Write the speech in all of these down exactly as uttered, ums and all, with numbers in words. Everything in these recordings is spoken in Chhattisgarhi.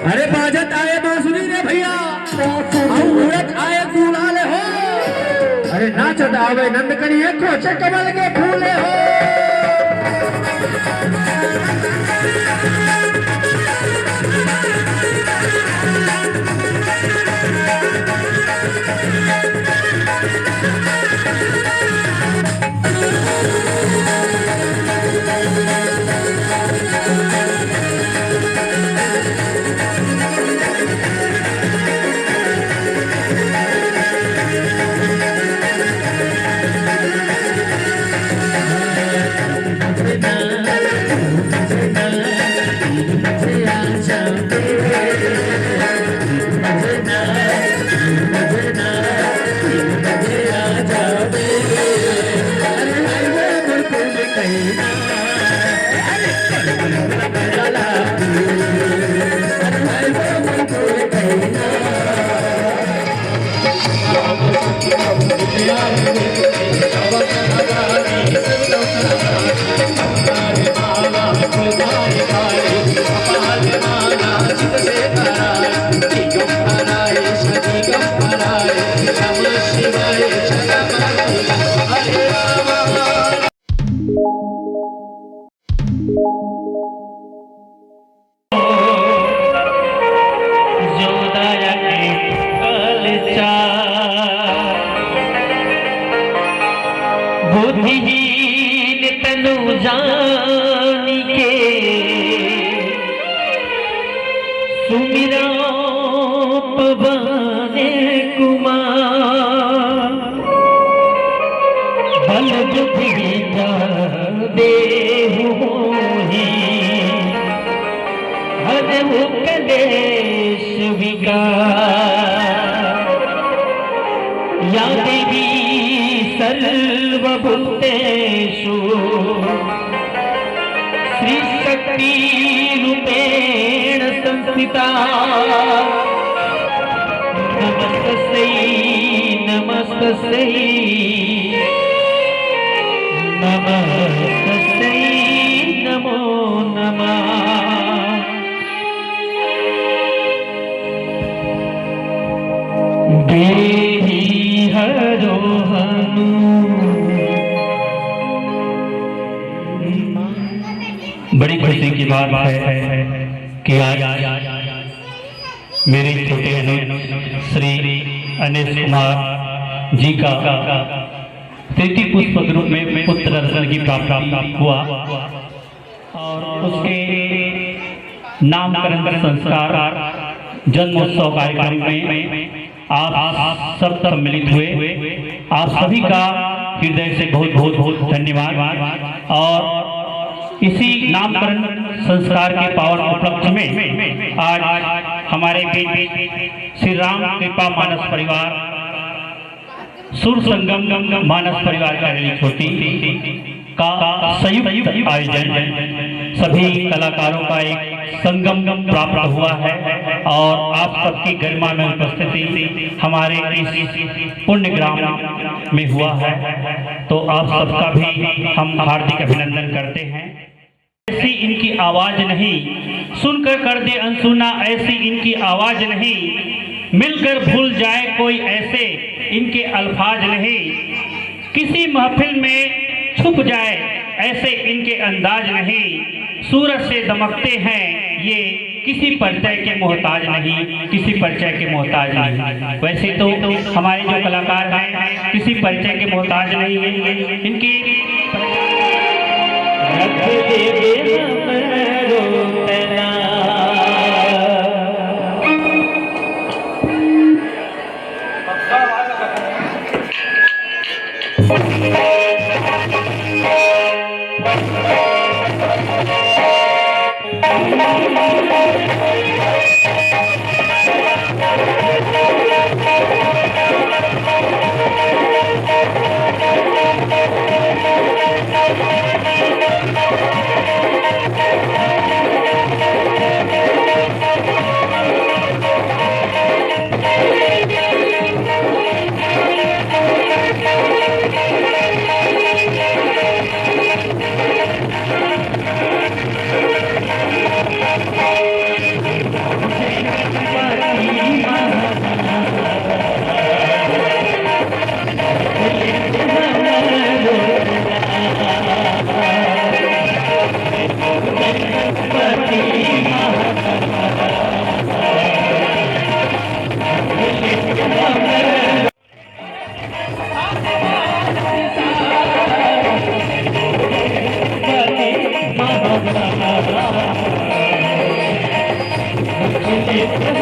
अरे बाजत आए बांसुरी रे भैया, अउ उड़त आए गुलाल हो। अरे नाचत आवे नंद कनिया, खोचे कमल के फूल हो। जोदाया के कलचा, बुद्धिहीन तनु जानी के, सुमिरा पवन कुमार। बल बुद्धि विद्या देहु मोहि, हरहु कलेश विकार। या देवी सर्वभूतेषु श्री शक्ति रूपेण संस्थिता। नमस्तस्यै, नमस्तस्यै, नमस्तस्यै नमो नमः। देहि हरो हनु। बड़ी खुशी की बात है कि आज मेरे छोटे अनुज श्री अनिश कुमार जी का तृतीय पुष्प के रूप में पुत्र रत्न की प्राप्ति हुआ और उसके नामकरण संस्कार जन्मोत्सव कार्यक्रम में आप सब सम्मिलित हुए। आप सभी का हृदय से बहुत बहुत बहुत धन्यवाद। और इसी नामकरण संस्कार के पावन उपलक्ष्य में आज हमारे बीच श्री राम कृपा मानस परिवार, सुर संगम मानस परिवार का रिलीज होती का संयुक्त आयोजन, सभी कलाकारों का एक संगम प्राप्त हुआ है और आप सबकी गरिमा में उपस्थिति हमारे इस पुण्य ग्राम में हुआ है, तो आप सबका भी हम हार्दिक अभिनंदन करते हैं। ऐसी इनकी आवाज नहीं, सुनकर कर दे अनसुना ऐसी इनकी आवाज नहीं, मिलकर भूल जाए कोई ऐसे इनके अल्फाज नहीं, किसी महफिल में छुप जाए ऐसे इनके अंदाज नहीं, सूरज से दमकते हैं ये, किसी परिचय के मोहताज नहीं, किसी परिचय के मोहताज नहीं। वैसे तो हमारे जो कलाकार हैं किसी परिचय के मोहताज नहीं है, इनकी रख दे हमरो तना। जय जय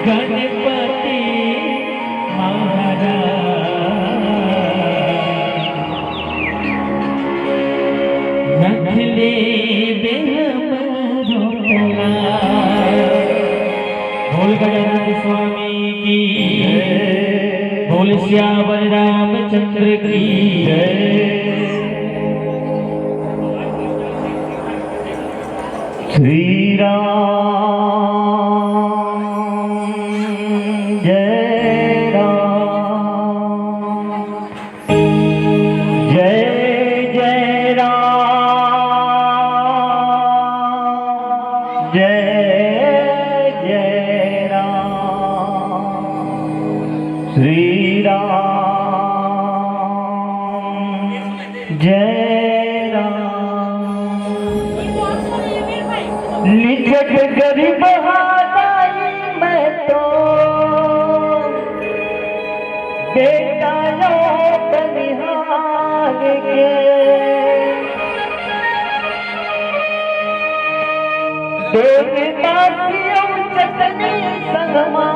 गणपति महाराज, नखले बेलम रोपला। बोल गजानन स्वामी की, बोल सियावर रामचंद्र की। श्री राम जय राम, जय जय राम, जय जय राम, श्री राम जय राम। निचट गरीब हादाई मैं तो बेटा लो बनिहार के। देवदासियों चटनी संगमा,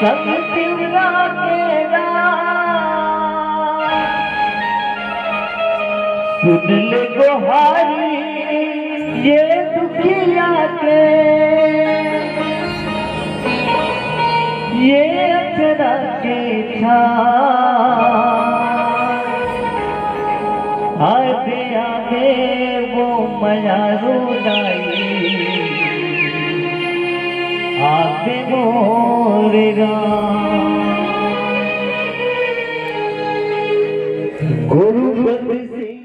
संग तिवरा के राम। सुन ले गोहारी ये दुखिया के, ये अचरा के छाँव। आबे आबे वो मयारू दाई, आबे मोरे राम। गुरुपद सिंह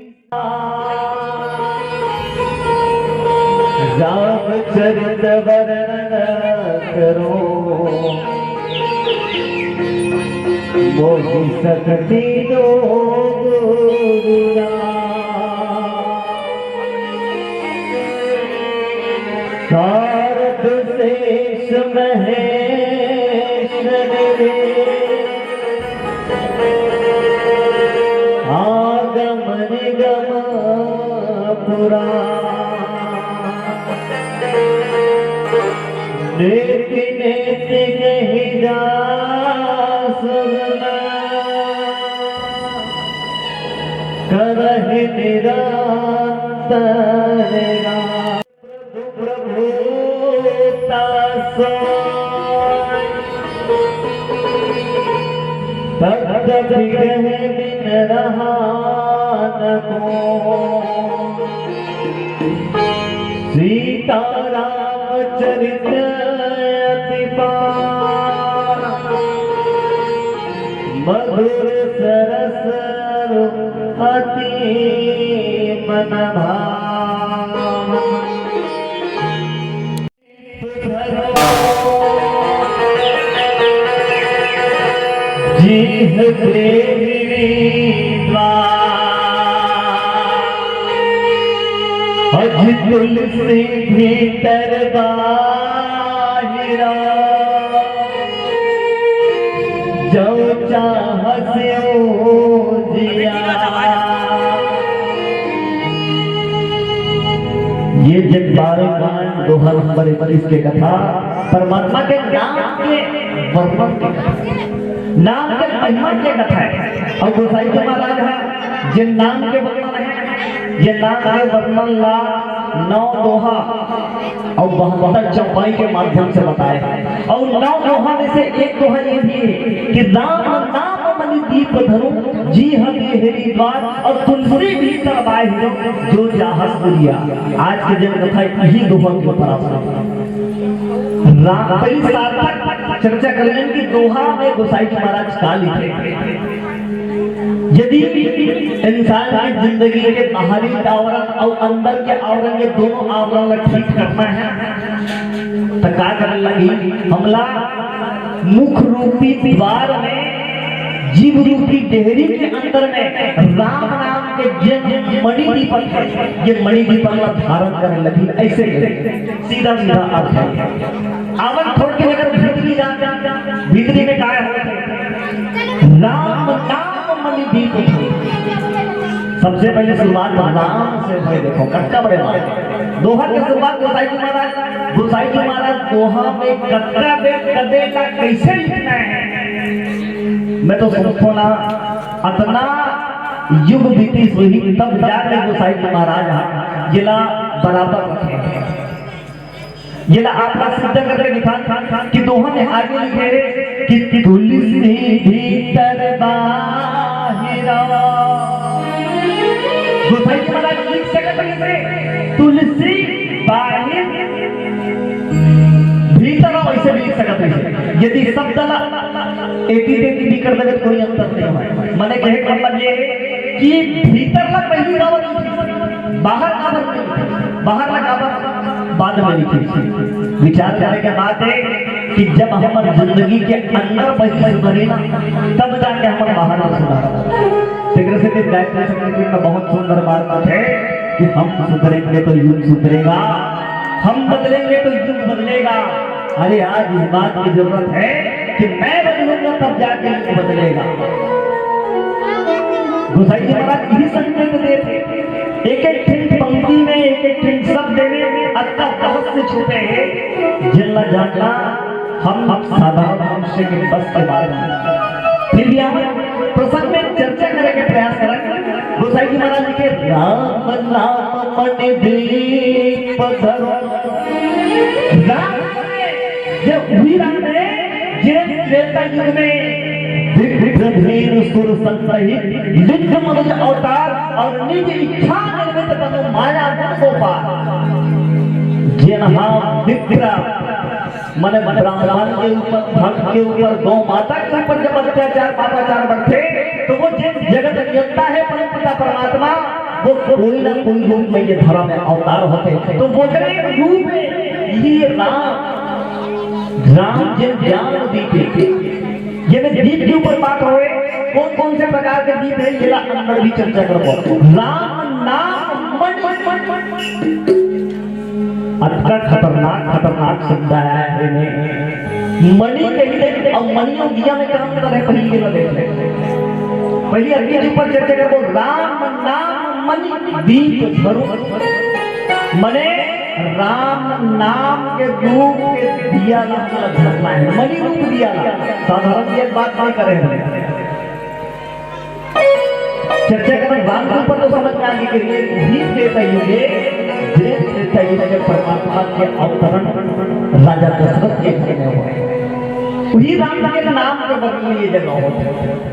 रामचरित वर्णन करो, मोहि शक्ति दो गुरु राम। सारद शेष महेश रे, आगम निगम पुराण। नेति नेति कहि जा निरंतर राम। प्रभुता सोई, भक्त विरह बिन रहा न कोई। सीताराम चरित अति पावन, मधुर सरस अति मन भावन। जिह प्रेमी द्वार, अज तुलसी भीतर बाहिरा, जो चाह स्यो जिया। ये जगबारे कांड दोहा नंबर इक्कीस के कथा, परमात्मा के नाम के वर्णन के कथा, नाम के महिमा के कथा है। अउ गोसाई जी महाराज ह जेन नाम के वर्णन है, ये नाम के वर्णन ला नौ दोहा अउ बहत्तर चौपाई के माध्यम से बताए हे। अउ नौ दोहा में से एक दोहा ये भी है कि राम नाम मनि दीप धरो, जिह तिहि हरि द्वार, अउ तुलसी भीतर बाहिरो, जो चाह स्यो जिया। आज के जेन कथा इही दोहा के ऊपर आधारित हे। राम, पहली सार्थक चर्चा कर लेन कि दोहा में गोसाई जी महाराज का लिखे। यदि इंसान के जिंदगी के बाहरी आवरण अउ अंदर के आवरण, ये दोनों आवरण ला ठीक करना है, त का करे लगही? हमला मुख रूपी द्वार में, जीव रूपी डेहरी के अंदर में राम नाम के जेन मणि दीपक है, ये मणि दीपक ला धारण करे लगही। ऐसे करे, सीधा सीधा अर्थ है। आवरण छोड़ के अगर भीतरी जा, भीतरी में काय होथे? राम नाम मनि दीप। सबसे पहले शुरुआत राम से होय। देखो, कतका बड़े बात। दोहा के शुरुआत गोसाई जी महाराज, गोसाई जी महाराज दोहा में कतका बेर कते ला कैसे लिखना है, मैं तो सोचथों ना, अतना युग बीतिस होही, तब जाके गोसाई जी महाराज ह जेला बराबर रखे। ये ला आप ला सिद्ध करके दिखान कि दोहा में आगे लिखे हे कि तुलसी भीतर बाहिरा। गोसाई जी महाराज लिख सकत हे, तुलसी बाहिर भीतर, अउ ऐसे भी लिख सकत हे। यदि शब्द ला एती तेती भी कर देबे, कोई अंतर नहीं होय। माने कहे के मतलब ये कि भीतर ला पहली काबर लिखिस, बाहर काबर नहीं लिखिस, बाहर ला काबर बाद में लिखिस। विचार करे के बात है कि जब हमर जिंदगी के अंदर पहली सुधरी ना, तब जाके हमर बाहर में सुधार। तेकरे से गायत्री संगीत में बहुत सुंदर बात है कि हम सुधरेंगे तो युग सुधरेगा, हम बदलेंगे तो युग बदलेगा। अरे, आज इस बात की जरूरत है कि मैं बदलूंगा, तब जाके युग बदलेगा। गोसाई जी महाराज यही संकेत देथे। एक एक ठिन पंक्ति में, एक एक ठिन शब्द में अतका रहस्य छुपे हे, जेला जानना हम, हम साधारण मनुष्य के बस के बात नहीं। फिर भी हम प्रसंग में चर्चा करे के प्रयास करन। गोसाई जी महाराज जी के राम नाम मनि दीप धरो। राम, ये वही राम है, जे त्रेता युग में विप्र धीर सुर संत सहित, युद्ध मनुज अवतार अउ निज इच्छा निर्मित तनु माया गुण को पार। जेन हा विप्र, माने ब्राह्मण के ऊपर, भक्त के ऊपर, गौ माता के ऊपर जब अत्याचार, पापाचार बढ़थे, तो वो जेन जगत नियंता है, परम पिता परमात्मा, वो कोई ना कोई रूप में ये धरा में अवतार होथे। तो वो रूप में ये राम, राम जेन ज्ञान दीप हे, ये में दीप के ऊपर बात होय, कौन कौन से प्रकार के दीप हे, ये ला अंदर भी चर्चा करबो। राम नाम मनि, अतका खतरनाक, खतरनाक शब्द आय हे एमे। मणि कहिथे, अब मणि अउ दिया में का अंतर हे, पहली के देख ले। पहली अग्नि के ऊपर चर्चा करबो। राम नाम मनि दीप धरो, मने राम नाम के रूप के दिया ला धरना हे, मणि रूप दिया ला। साधारण दिया के बात नहीं करे हे। चर्चा करन राम के ऊपर तो समझ में आ गई कि ये उही त्रेता युग हे, जे त्रेता युग में परमात्मा के अवतरण राजा दशरथ के घर में हुआ। उही राम के नाम के बदले ये जगह होथे।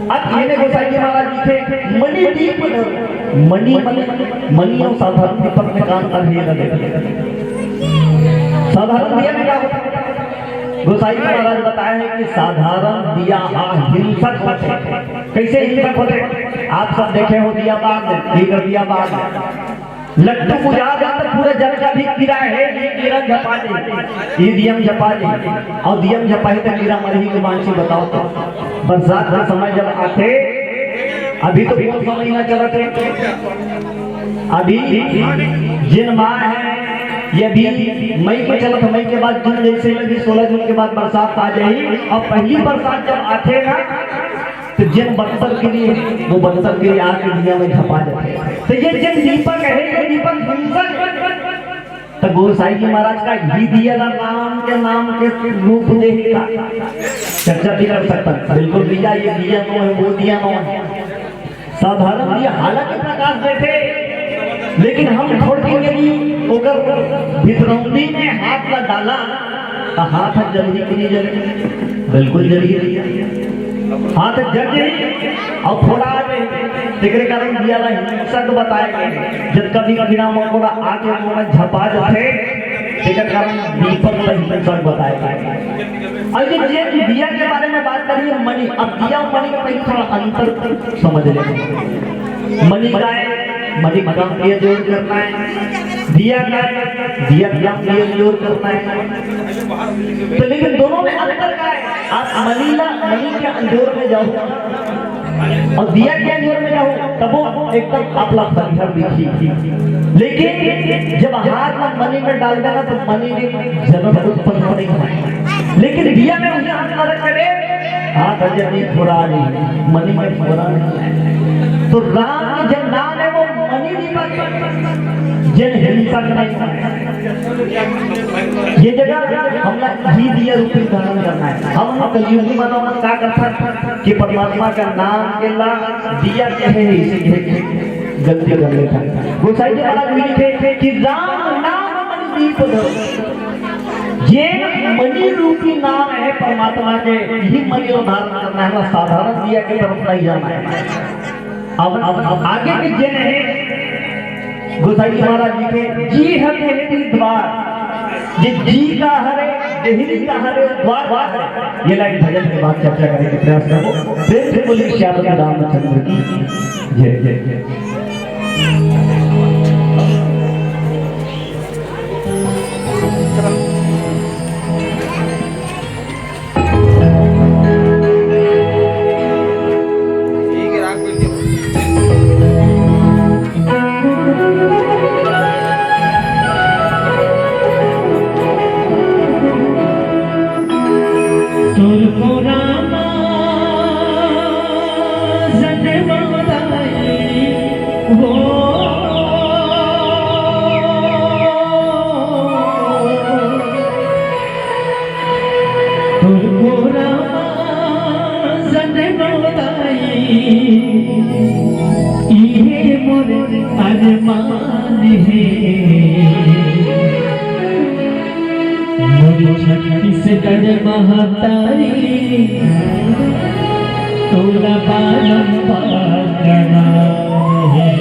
अब ये ने गोसाई जी महाराज लिखे, "मणि दीप धर।" मणि, मणि, मणि अउ साधारण दीपक में का अंतर हे, ये ला देखो। साधारण दिया में का होथे? गोसाई जी महाराज बताए हे कि साधारण दिया हा हिंसक होथे। कइसे हिंसक होथे? आप सब देखे हो दिया बार में, ठीक है, दिया बार में। लट्टू बुझा जात पूरा जल का भी कीड़ा हे, ये कीड़ा झपा दे, ये दिया में झपा दे, अउ दिया में झपा हे त कीड़ा मरही के मानसी, बताओ तो। बरसात का समय जब आथे, अभी तो कौन सा महीना चलत हे, अभी जेन माह हे, ये अभी मई के चलत, मई के बाद जून जइसे लगही, सोलह जून के बाद बरसात आ जाही। अउ पहली बरसात जब आथे ना, तो जेन बत्तर कीरी, वो बत्तर कीरी आके दिया में झपा जाथे। तो ये जेन दीपक हे, ये दीपक हिंसक हे। तो गोसाई जी महाराज का ही दिया ला राम के नाम के रूप दे का चर्चा भी कर सकत हन। बिल्कुल भैया, ये दिया नो हे, वो दिया नो हे। साधारण दिया हालांकि प्रकाश देथे, लेकिन हम थोड़किन यदि ओकर भितरौंदी में हाथ ला डाला, त हाथ ह जलही कि नहीं जलही? बिल्कुल जलही। हाथ जल जाही अउ फोड़ा आ जाही। तेकरे कारण दिया ला हिंसक बताए गए। जब कभी कीड़ा मकोड़ा आके ओमा झपा जाथे, तेकर कारण दीपक ला हिंसक बताए गए। अब ये, ये दिया के बारे में बात करिए, मणि। अब दिया और मणि का पहले थोड़ा अंतर समझ लें। मणि का है, मणि का अंजोर करना है। दिया का है, दिया का अंजोर करना है। तो लेकिन दोनों में अंतर का है? आप मणि ला, मणि के अंजोर में जाओ, अउ दिया के अंजोर में जाहू, तभो एकदम आपला फरिहर दिखही। लेकिन जब हाथ ला मणि में डाल देना, तो मणि में जलन उत्पन्न होने का। लेकिन दिया में उसे हाथ ला रख करे, हाथ अजय नहीं थोड़ा नहीं, मणि में थोड़ा नहीं। तो राम के जब नाम है, वो मणि दीपक, जन हिंसा नहीं। ये जगह हमला ही दिया रूप में धारण करना है। हम कलयुगी मानव मन का करथन कि परमात्मा का नाम के ला दिया कहे, इसे कहे गलती कर लेथन। गोसाई जी महाराज भी लिखे कि राम नाम मणि दीप धर। ये मणि रूपी नाम है परमात्मा के, ही मणि को धारण करना है, साधारण दिया के तरफ नहीं जाना है। अब, अब, अब आगे के जेन हे, गोसाई जी महाराज जी के, "जी हर देहरी द्वार।" ये जी का हरे, देहरी का हरे, द्वार का हरे। ये लाइन भजन के बाद चर्चा करने के प्रयास करबो। प्रेम से बोलिए श्यामल रामचंद्र की जय, जय, जय। तुरपुरा जन्म दाई, इहे मोर अरमान हे। मोर छत्तीसगढ़ महतारी, तोला बारंबार प्रणाम हे।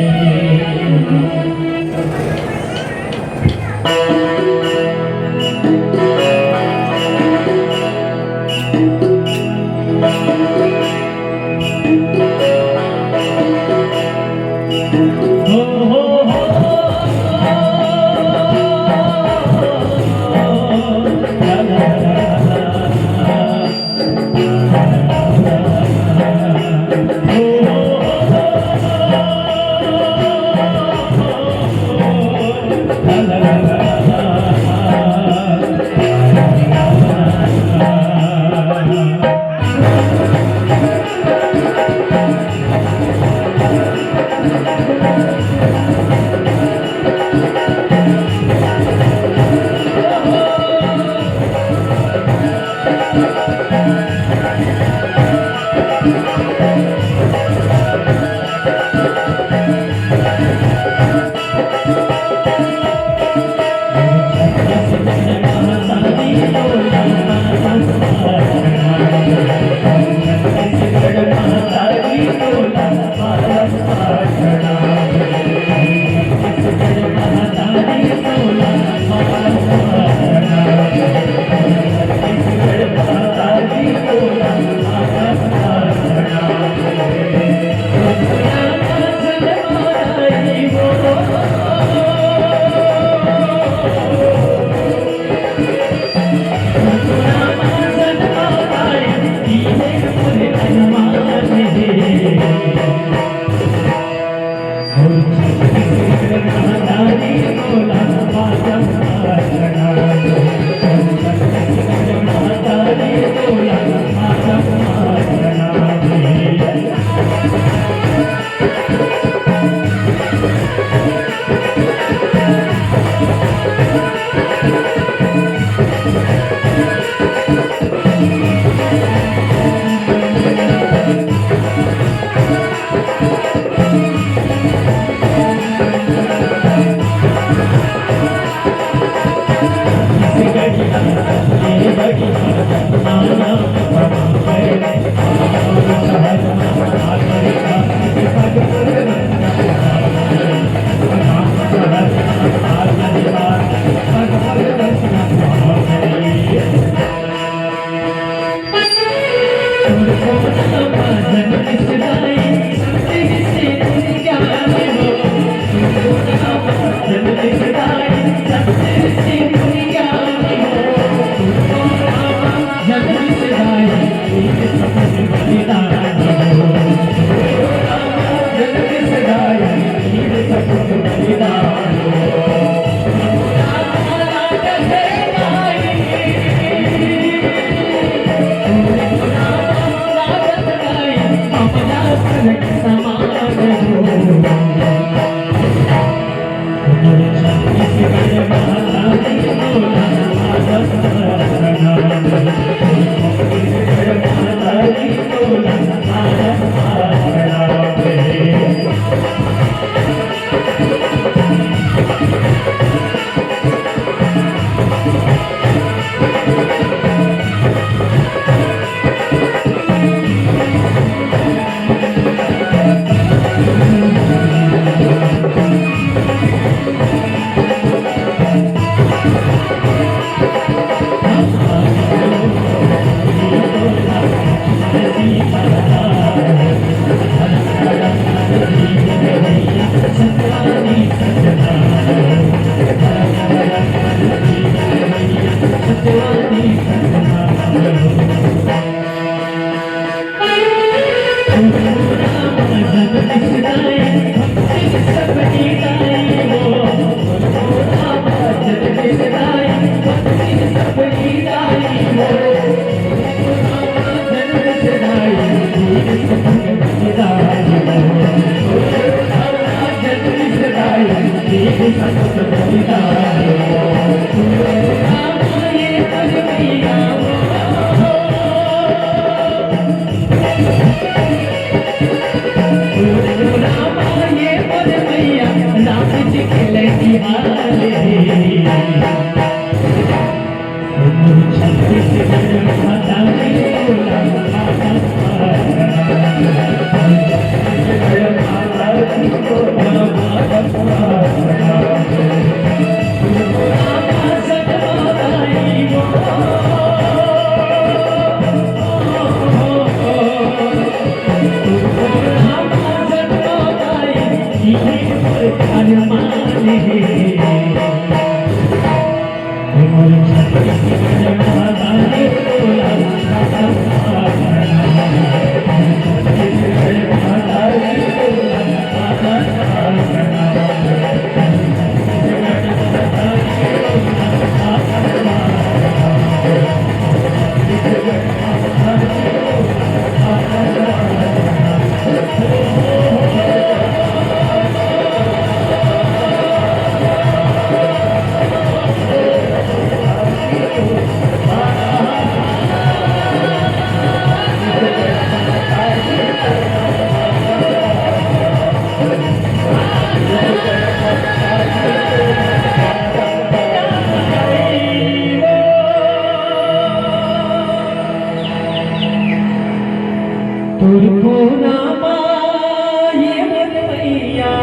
तोर कोना माये मोर मैया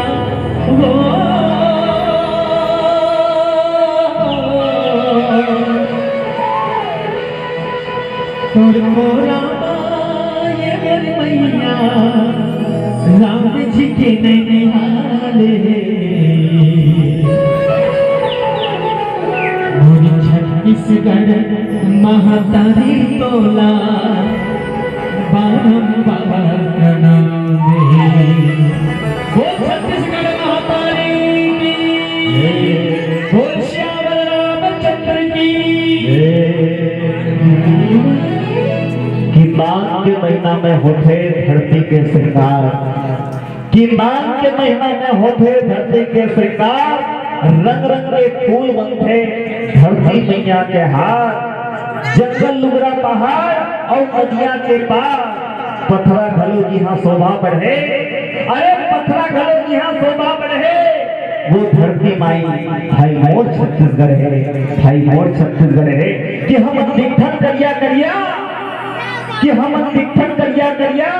हो। तोर कोना माये मोर मैया, राम जी के नैनिहाले। मोर छत्तीसगढ़ महतारी तोला बारंबार प्रणाम हे। बोल छत्तीसगढ़ महतारी की। बोल सियावर रामचंद्र की। कि माघ के महीना में होथे धरती के श्रृंगार, कि माघ के महीना में होथे धरती के श्रृंगार, रंग रंग के फूल बनथे धरती मैया के हार। जंगल लुगरा पहाड़ अउ नदिया के पार, पथरा घलो जिहाँ शोभा बढ़े, अरे पथरा घलो जिहाँ शोभा बढ़े, वो धरती माई भाई मोर छत्तीसगढ़ हे, भाई मोर छत्तीसगढ़ हे। कि हम दिखथन करिया करिया, कि हम दिखथन करिया करिया,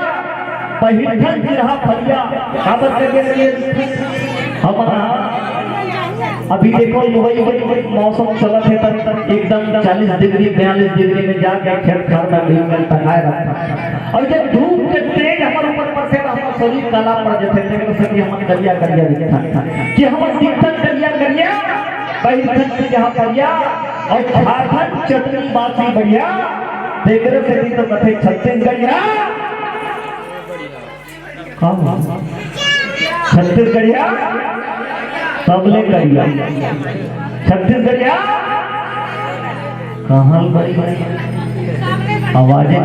पहिरथन सिरहा फरिया। काबर करिया करिया दिखथन? हमन अभी देखो, मुंबई के मौसम चलत हे, तब एकदम चालीस डिग्री, बयालीस डिग्री में जाके खेत खार में भी में टंगाए रहता। और जब धूप के तेज हमर ऊपर पड़थे, तो हमर शरीर काला पड़ जाथे, तेकर से कि हमर करिया करिया दिखता, कि हमर दिखता करिया करिया, बैठक के यहाँ करिया, और झारखंड चटनी बासी बढ़िया, तेकर से कि तो कथे छत्तीसगढ़िया। का हो? छत्तीसगढ़िया, सबले करिया। छत्तीसगढ़िया, कहाँ भाई? आवाज है।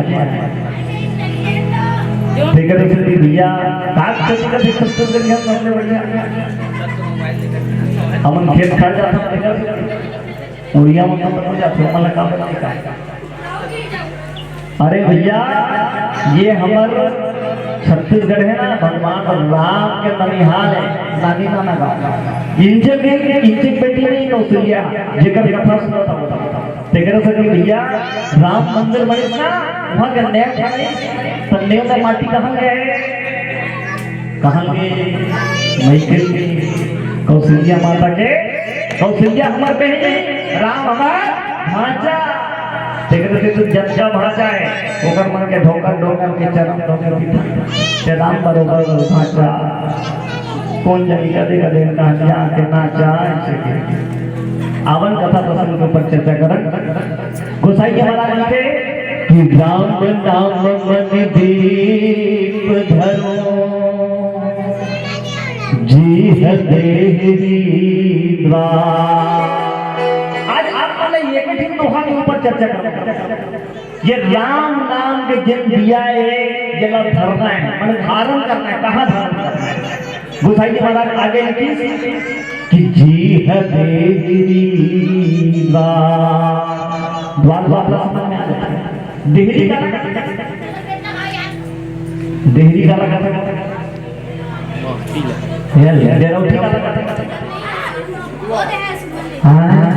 तेकर से कि भैया, काट के तेकर से छत्तीसगढ़िया सबले बढ़िया। हमन खेत खा जाता तेकर से। उड़िया मन तो जाते, हमन ला का पता का। अरे भैया, ये हमर छत्तीसगढ़ है ना, भगवान राम के ननिहाल है, नानी नाना गाँव। इंचे के, इंचे के बेटी नहीं, कौशल्या, जेकर कथा सुनत हव। तेकर से कि भैया, राम मंदिर बनिस ना, वहाँ के नेव बनिस, तो नेव में माटी कहाँ गए? कहाँ गए? मइके कौशल्या माता के, कौशल्या हमर बहिनी, राम हमर भांचा। तेकर से तो जच्चा भांचा है, ओकर मन के ढोकर ढोकर के चरम ढोकर पिता। ते राम बरोबर भांचा। कोन जनी कदे कदे कहा जा के नाचा ऐसे के। आवन कथा प्रसंग के ऊपर चर्चा करन। गोसाई जी महाराज जी के कि राम नाम मन दीप धरो, जी है देहरी द्वार। आज आप मन एक ही दोहा के ऊपर चर्चा करबो। ये राम नाम के जेन दिया है, जेला धरना है, माने धारण करना है। कहाँ धारण करना है? गोसाई जी महाराज आगे लिखिस कि जी है देहरी द्वार। द्वार, द्वार, द्वार समझ में आ जाता है। देहरी का, देहरी का लगा था। ये ले, डेरौठी का लगा था। हाँ,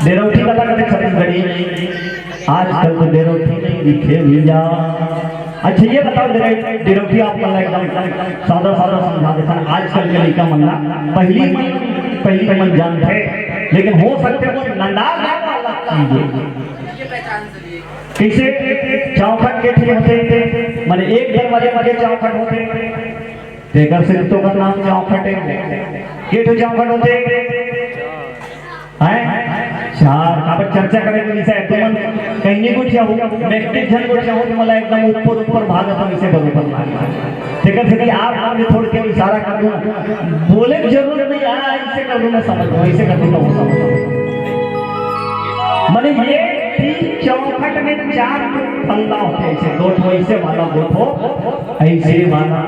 डेरौठी का लगा था छत्तीसगढ़ी। आजकल तो डेरौठी नहीं दिखे भैया। अच्छा, ये बताओ, डेरौ-, डेरौठी आप मन ला एकदम सादा सादा समझा देथन। आजकल के लइका मन ला, पहिली मन, पहिली मन जानथे, लेकिन हो सकथे वो नंदा वाला चीज है। कैसे? चौखट के ठिन होथे, माने एक दरवाजा के चौखट होथे, तेकर से तो का नाम चौखट है। के ठो चौखट होथे? हैं? चार। अब चर्चा करे के विषय है। तुमन कहीं नहीं गोठियाहू, मैं एक झन गोठियाहू, तो मला एकदम ऊपर, ऊपर भागत हूँ, इसे बरोबर भागत हूँ। तेकर से कि आप आगे थोड़ के इशारा कर दूँ, बोले की जरूरत नहीं, आ, इसे कर दूँ, मैं समझ लूँ, इसे कर दूँ, मैं समझ लूँ। माने ये तीन चौखट में चार ठो पल्ला होथे, ऐसे दो ठो ऐसे वाला, दो ठो ऐसे वाला।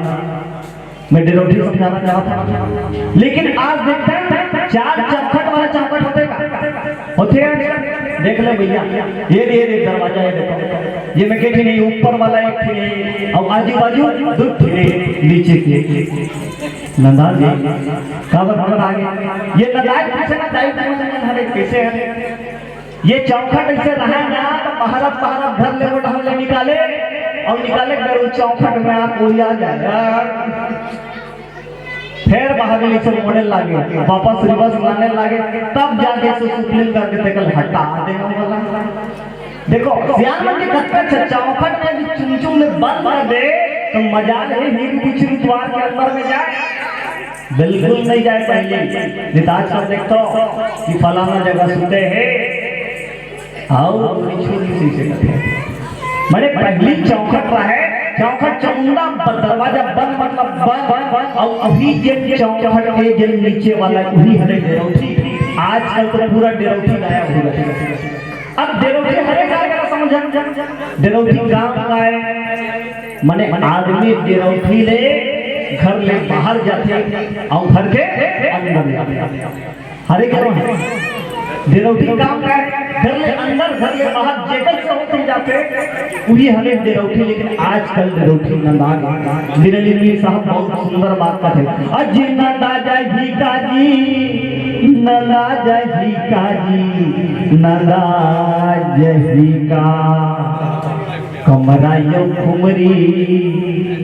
मैं डेरौठी समझाना चाहता हूँ, लेकिन आज देखते हैं, चार चौखट वाला चौखट होथे का? होथे यार, देख ले भैया, ये रे, ये रे दरवाजा, ये देखो, ये में के ठिन नहीं, ऊपर वाला एक ठिन नहीं, और आजू बाजू दू ठिन नहीं, नीचे के। नंदा जी, का बता आगे? ये नंदा जी पीछे ना दाई, दाई, दाई, हरे कैसे है? ये चौखट ऐसे रहे ना, तो पहरत पहरत घर ले उठा ले निकाले, और निकाले घर उस चौखट में आप कोई आ जाए। फिर बाहर में से मोड़े लागे, वापस रिवर्स लाने लागे, तब जाके से सुप्रीम करके तेकल हटा दे वाला। देखो, सियान मन के कत्ता छ-, चौखट में भी चुम चुम में बंद कर दे, तो मजाल है, हीर बिछरू द्वार के अंदर में जाए। बिल्कुल नहीं जाए पहले। नहीं तो आजकल देखता हूँ कि फलाना जगह सुते हैं, आओ, छोटी सी से कथे। माने पहली चौखट रहे, चौखट चमुंदा ब-, दरवाजा बंद, मतलब बंद, बंद, बंद, और अभी जेन चौखट के जेन नीचे वाला वही हरे डेरौठी। आजकल तो पूरा डेरौठी गायब हो गया। अब डेरौठी हरे का, का समझ? डेरौठी काम का है, माने आदमी डेरौठी ले घर ले बाहर जाथे और घर के अंदर जाथे। हरे क्या है? डेरौठी काम का है, घर ले अंदर, घर ले बाहर, जेकर से होते जाते, वही हरे डेरौठी। लेकिन आजकल डेरौठी नंदा गे। मेरे लिए साहब बहुत सुंदर बात का थे। अजी नंदा जाही काजी, नंदा जाही काजी, नंदा जाही का। कमरा यो खुमरी,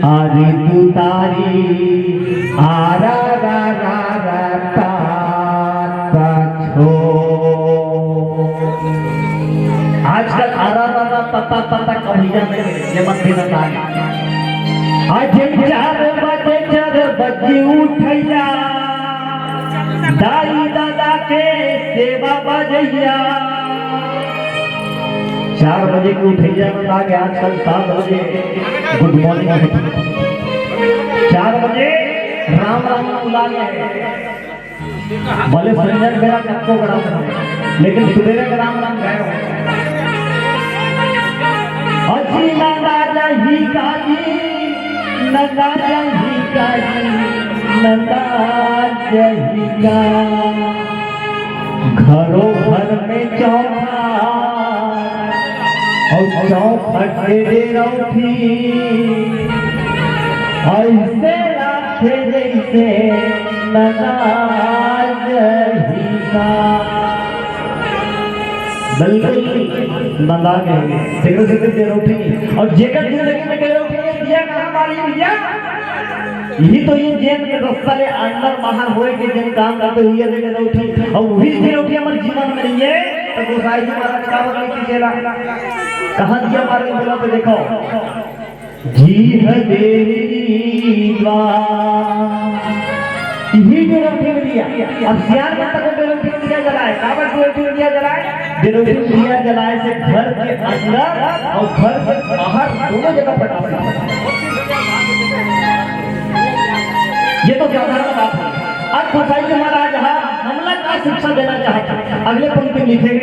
आरी तुतारी, आरा रा रा रा ता, ता। भैया में ये मत देना तान। आज चार बजे, चार बजे उठैया, दाई दादा के सेवा बजैया। चार बजे के उठैया में लागे आजकल सात बजे गुड मॉर्निंग होती। चार बजे राम राम बुला ले। भले संझा के बेरा कतको के राम राम, लेकिन सुबेरे के राम राम गायब हो। अजी नंदा जही काजी, नंदा जही काजी, नंदा जही का। घरों घर में चौखट अउ चौखट के डेरौठी, अइसे राखे जइसे नंदा जही का। बिल्कुल नंदा के, तेकरे सेती डेरौठी। अउ जेकर जिंदगी में डेरौठी नइ हे, दिया कहाँ बारी भैया? इही तो ये जेन के रस्ता ले अंदर बाहर होए के जेन काम करथे, उही दे रौठी। अउ उही दे रौठी हमर जीवन में नइ हे, त गोसाई जी महाराज का बदले की चेला? कहाँ दिया मारे बोला तो देखो। जी ह देवी द्वार। इही दे रौठी में दिया। अब सियान माता को दे रौठी में दिया जलाए, काबर दे रौठी में दिया जलाए? दे रौठी में दिया जलाए से घर के अंदर अउ घर के बाहर दोनों जगह प्रकाश। ये तो साधारण बात हे। अब गोसाई जी महाराज ह हमला का शिक्षा देना चाहत हे? अगले पंक्ति में लिखे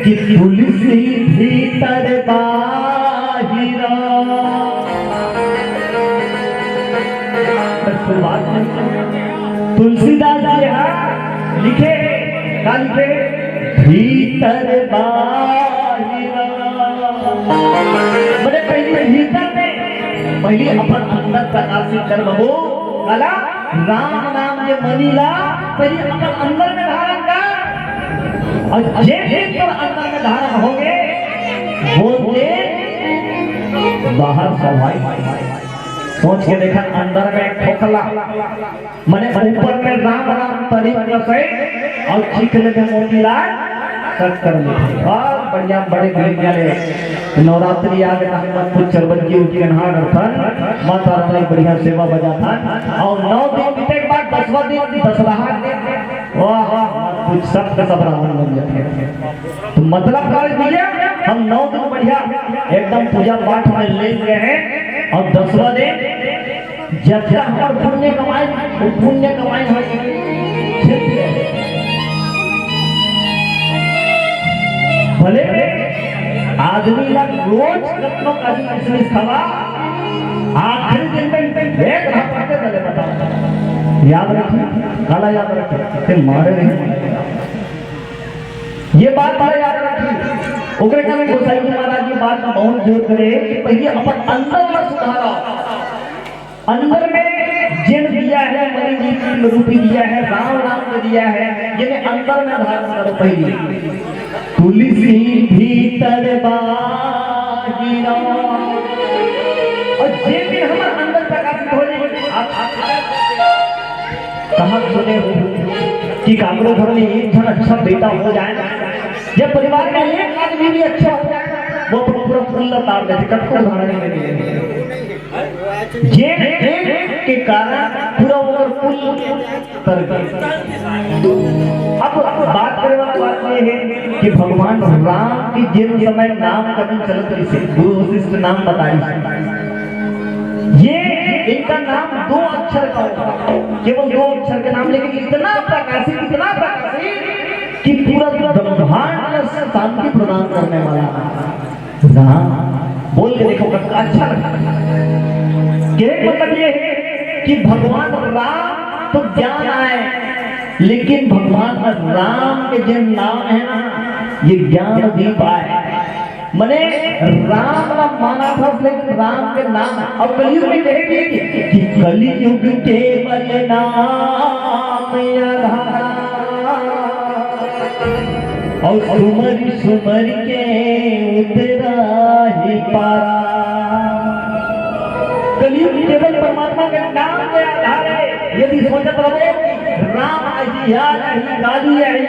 कि तुलसी भीतर बाहिर। तो शुरुआत में तुलसीदास जी ह लिखे, का लिखे? भीतर बाहिर। मने पहिली भीतर में, पहिली अपन अंदर प्रकाशित कर बबू। काला? राम नाम के मनी ला पहिली अपन अंदर में धारण कर। अउ जे चीज तोर अंदर में धारण होगे, वो चीज बाहर सफाई। सोच के देखा, अंदर में खोखला, मने ऊपर में राम राम तरी रसोई अउ चिखले में मोतीलाल शक्कर मिठाई। बहुत बढ़िया, बड़े बढ़िया ले। नवरात्रि आ गया, हमन कुछ चरबंजी उठियन हार अर्थन, माता रानी बढ़िया सेवा बजाथन। अउ नौ दिन बीते के बाद दसवां दिन दशहरा के, वाह, कुछ सब का सब रावण बन जाथे। तो मतलब का है भैया, हम नौ दिन बढ़िया एकदम पूजा पाठ में लीन रहे अउ दसवां दिन जब तक हमर पुण्य कमाई, वो पुण्य कमाई हो, भले आदमी ला रोज कतनो काजू किशमिश खवा, आखिरी दिन में एक घात करके गले बता। याद रखिए, काला याद रखिए, ते मारे नहीं। ये बात बड़ा याद रखिए। ओकरे कारण गोसाई जी महाराज ये बात का बहुत जोर करे कि पहले अपन अंदर में सुधारा। अंदर में जिन दिया है, मणि जी रूपी दिया है, राम नाम का दिया है, जिन्हें अंदर में धारण करो पहले। तुलसी भीतर बाहिर। अउ जे दिन हमर अंदर प्रकाशित हो जाए, आप, आप कहाँ सुने हो कि काकरो घर में एक झन अच्छा बेटा हो जाए, जब परिवार में एक आदमी भी अच्छा हो जाए, वो अपन पूरा कुल ला तार देथे, कतको उदाहरण में मिले। जे एक के कारण पूरा ओकर कुल तर गे। अब बात करे वाला बात ये है कि भगवान राम के जिन समय नामकरण चलत रहिसे, गुरु वशिष्ठ नाम बताई। ये इनका नाम दो अक्षर का होता है, केवल दो अक्षर के नाम, लेकिन इतना प्रकाशित, इतना प्रकाशित कि पूरा ब्रह्मांड में शांति प्रदान करने वाला नाम। राम बोल के देखो, कितना अच्छा लगा। कहने का मतलब ये है कि भगवान राम तो ज्ञान आय, लेकिन भगवान राम के जिन नाम हे ना, ये ज्ञान दीप आय। मने राम ला मानत हस, लेकिन राम के नाम। अउ कलयुग में कहे भी कि कलयुग केवल नाम आधार। अउ सुमरि सुमरि के उतरहि पारा। कलयुग केवल परमात्मा के नाम के आधार हे। यदि सोचत रहो कि राम आही, आज आही, काली आही,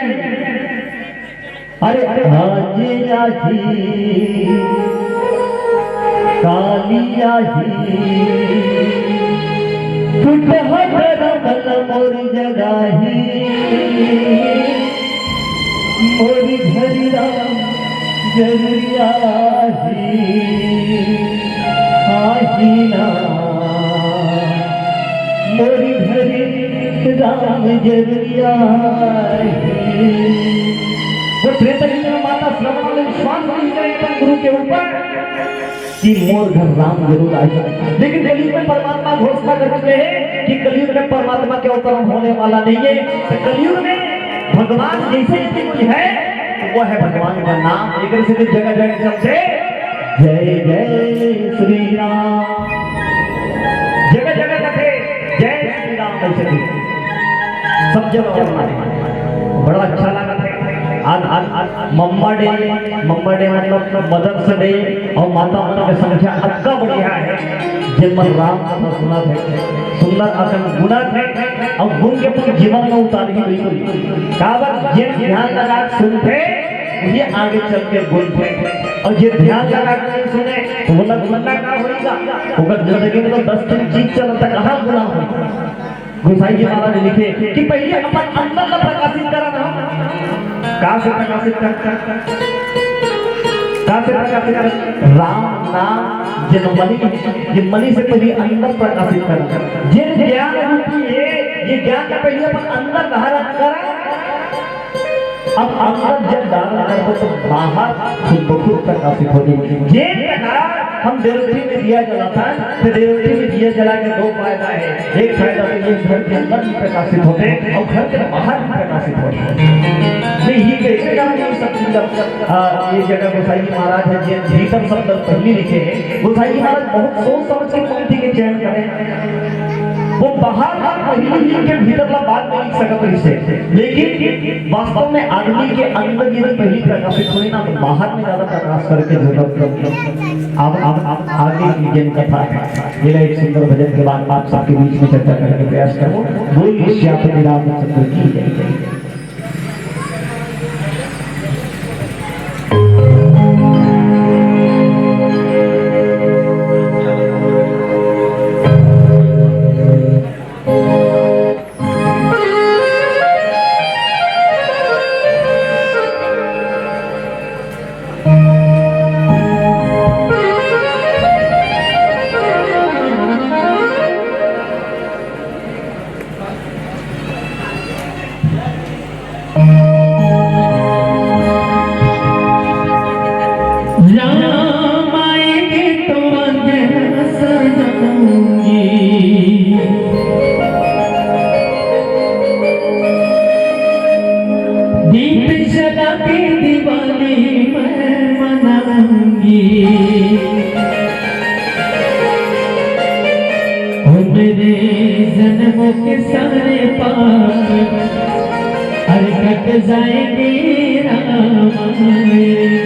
अरे, अरे, आज आही, काली आही, टूटहा करम ल मोर जगाही, मोर घरी राम जरूरी आही, आही ना, मोर घरी राम जरूरी आही। वो त्रेता युग में माता श्रवणा ने विश्वास नहीं करे अपन गुरु के ऊपर कि मोर घर राम जरूर आही। लेकिन कलयुग में परमात्मा घोषणा कर चुके हैं कि कलयुग में परमात्मा के अवतरण होने वाला नहीं है। तो कलयुग में भगवान जैसे ही कोई है, तो वो है भगवान का नाम। एक से भी जगह जगह चलते, "जय जय श्री राम।" जगह जगह कहते, "जय श्री राम।" ऐसे भी सब जगह होना है। बड़ा अच्छा लगा। आज, आज, आज मम्मा डे, मम्मा डे मतलब मदर्स डे, और माता मन के संख्या अतका बढ़िया है। जेन मन राम कथा सुनत हे, सुंदर अकन गुनत हे, और गुन के अपन जीवन में उतारही बिल्कुल। काबर जेन ध्यान लगा के सुनथे, वही आगे चल के गुनथे, और जे ध्यान लगा के नहीं सुने, तो वो ना गुनना का होई गा? ओकर जिंदगी में तो दस ठन चीज चलत हे, कहाँ गुना होई? गोसाई जी महाराज लिखे कि पहले अपन अंदर ला प्रकाशित करना। का से प्रकाशित कर, का से प्रकाशित कर? राम नाम जेन मनी, जेन मनी से पहले अंदर प्रकाशित करना। जेन ज्ञान रूपी है, ये ज्ञान का पहले अपन अंदर धारण करा। अब अंदर जब धारण करबो तो बाहर खुद ब खुद प्रकाशित हो जाए। जे प्रकार हम देवती में दिया जलाथन, तो देवती में दिया जला के दो फायदा है। एक फायदा तो ये घर के अंदर भी प्रकाशित होथे और घर के बाहर भी प्रकाशित होथे। नहीं, ये कैसे काम ये सब चीज अब, आ, ये जगह गोसाई जी महाराज है, जे भीतर शब्द पहली लिखे हैं। गोसाई जी महाराज बहुत सोच समझ के पंक्ति के चयन करें। वो बाहर का पहली लिख के भीतर ला बाद में लिख सकत रहिसे, लेकिन वास्तव में आदमी के अंदर यदि पहली प्रकाशित होई ना, तो बाहर में ज्यादा प्रकाश करके जरूरत पड़ती है। अब, अब, अब आगे की जेन कथा है, ये एक सुंदर भजन के बाद आप सबके बीच में चर्चा करके प्रयास करूँ। बोलिए सियापति रामचंद्र की जय। राम आएंगे तो अंधेरा सजाऊंगी, दीप जला के दिवाली मैं मनाऊंगी। ओ मेरे जन्मों के सारे पाप अरे कट जाएंगे राम आएंगे।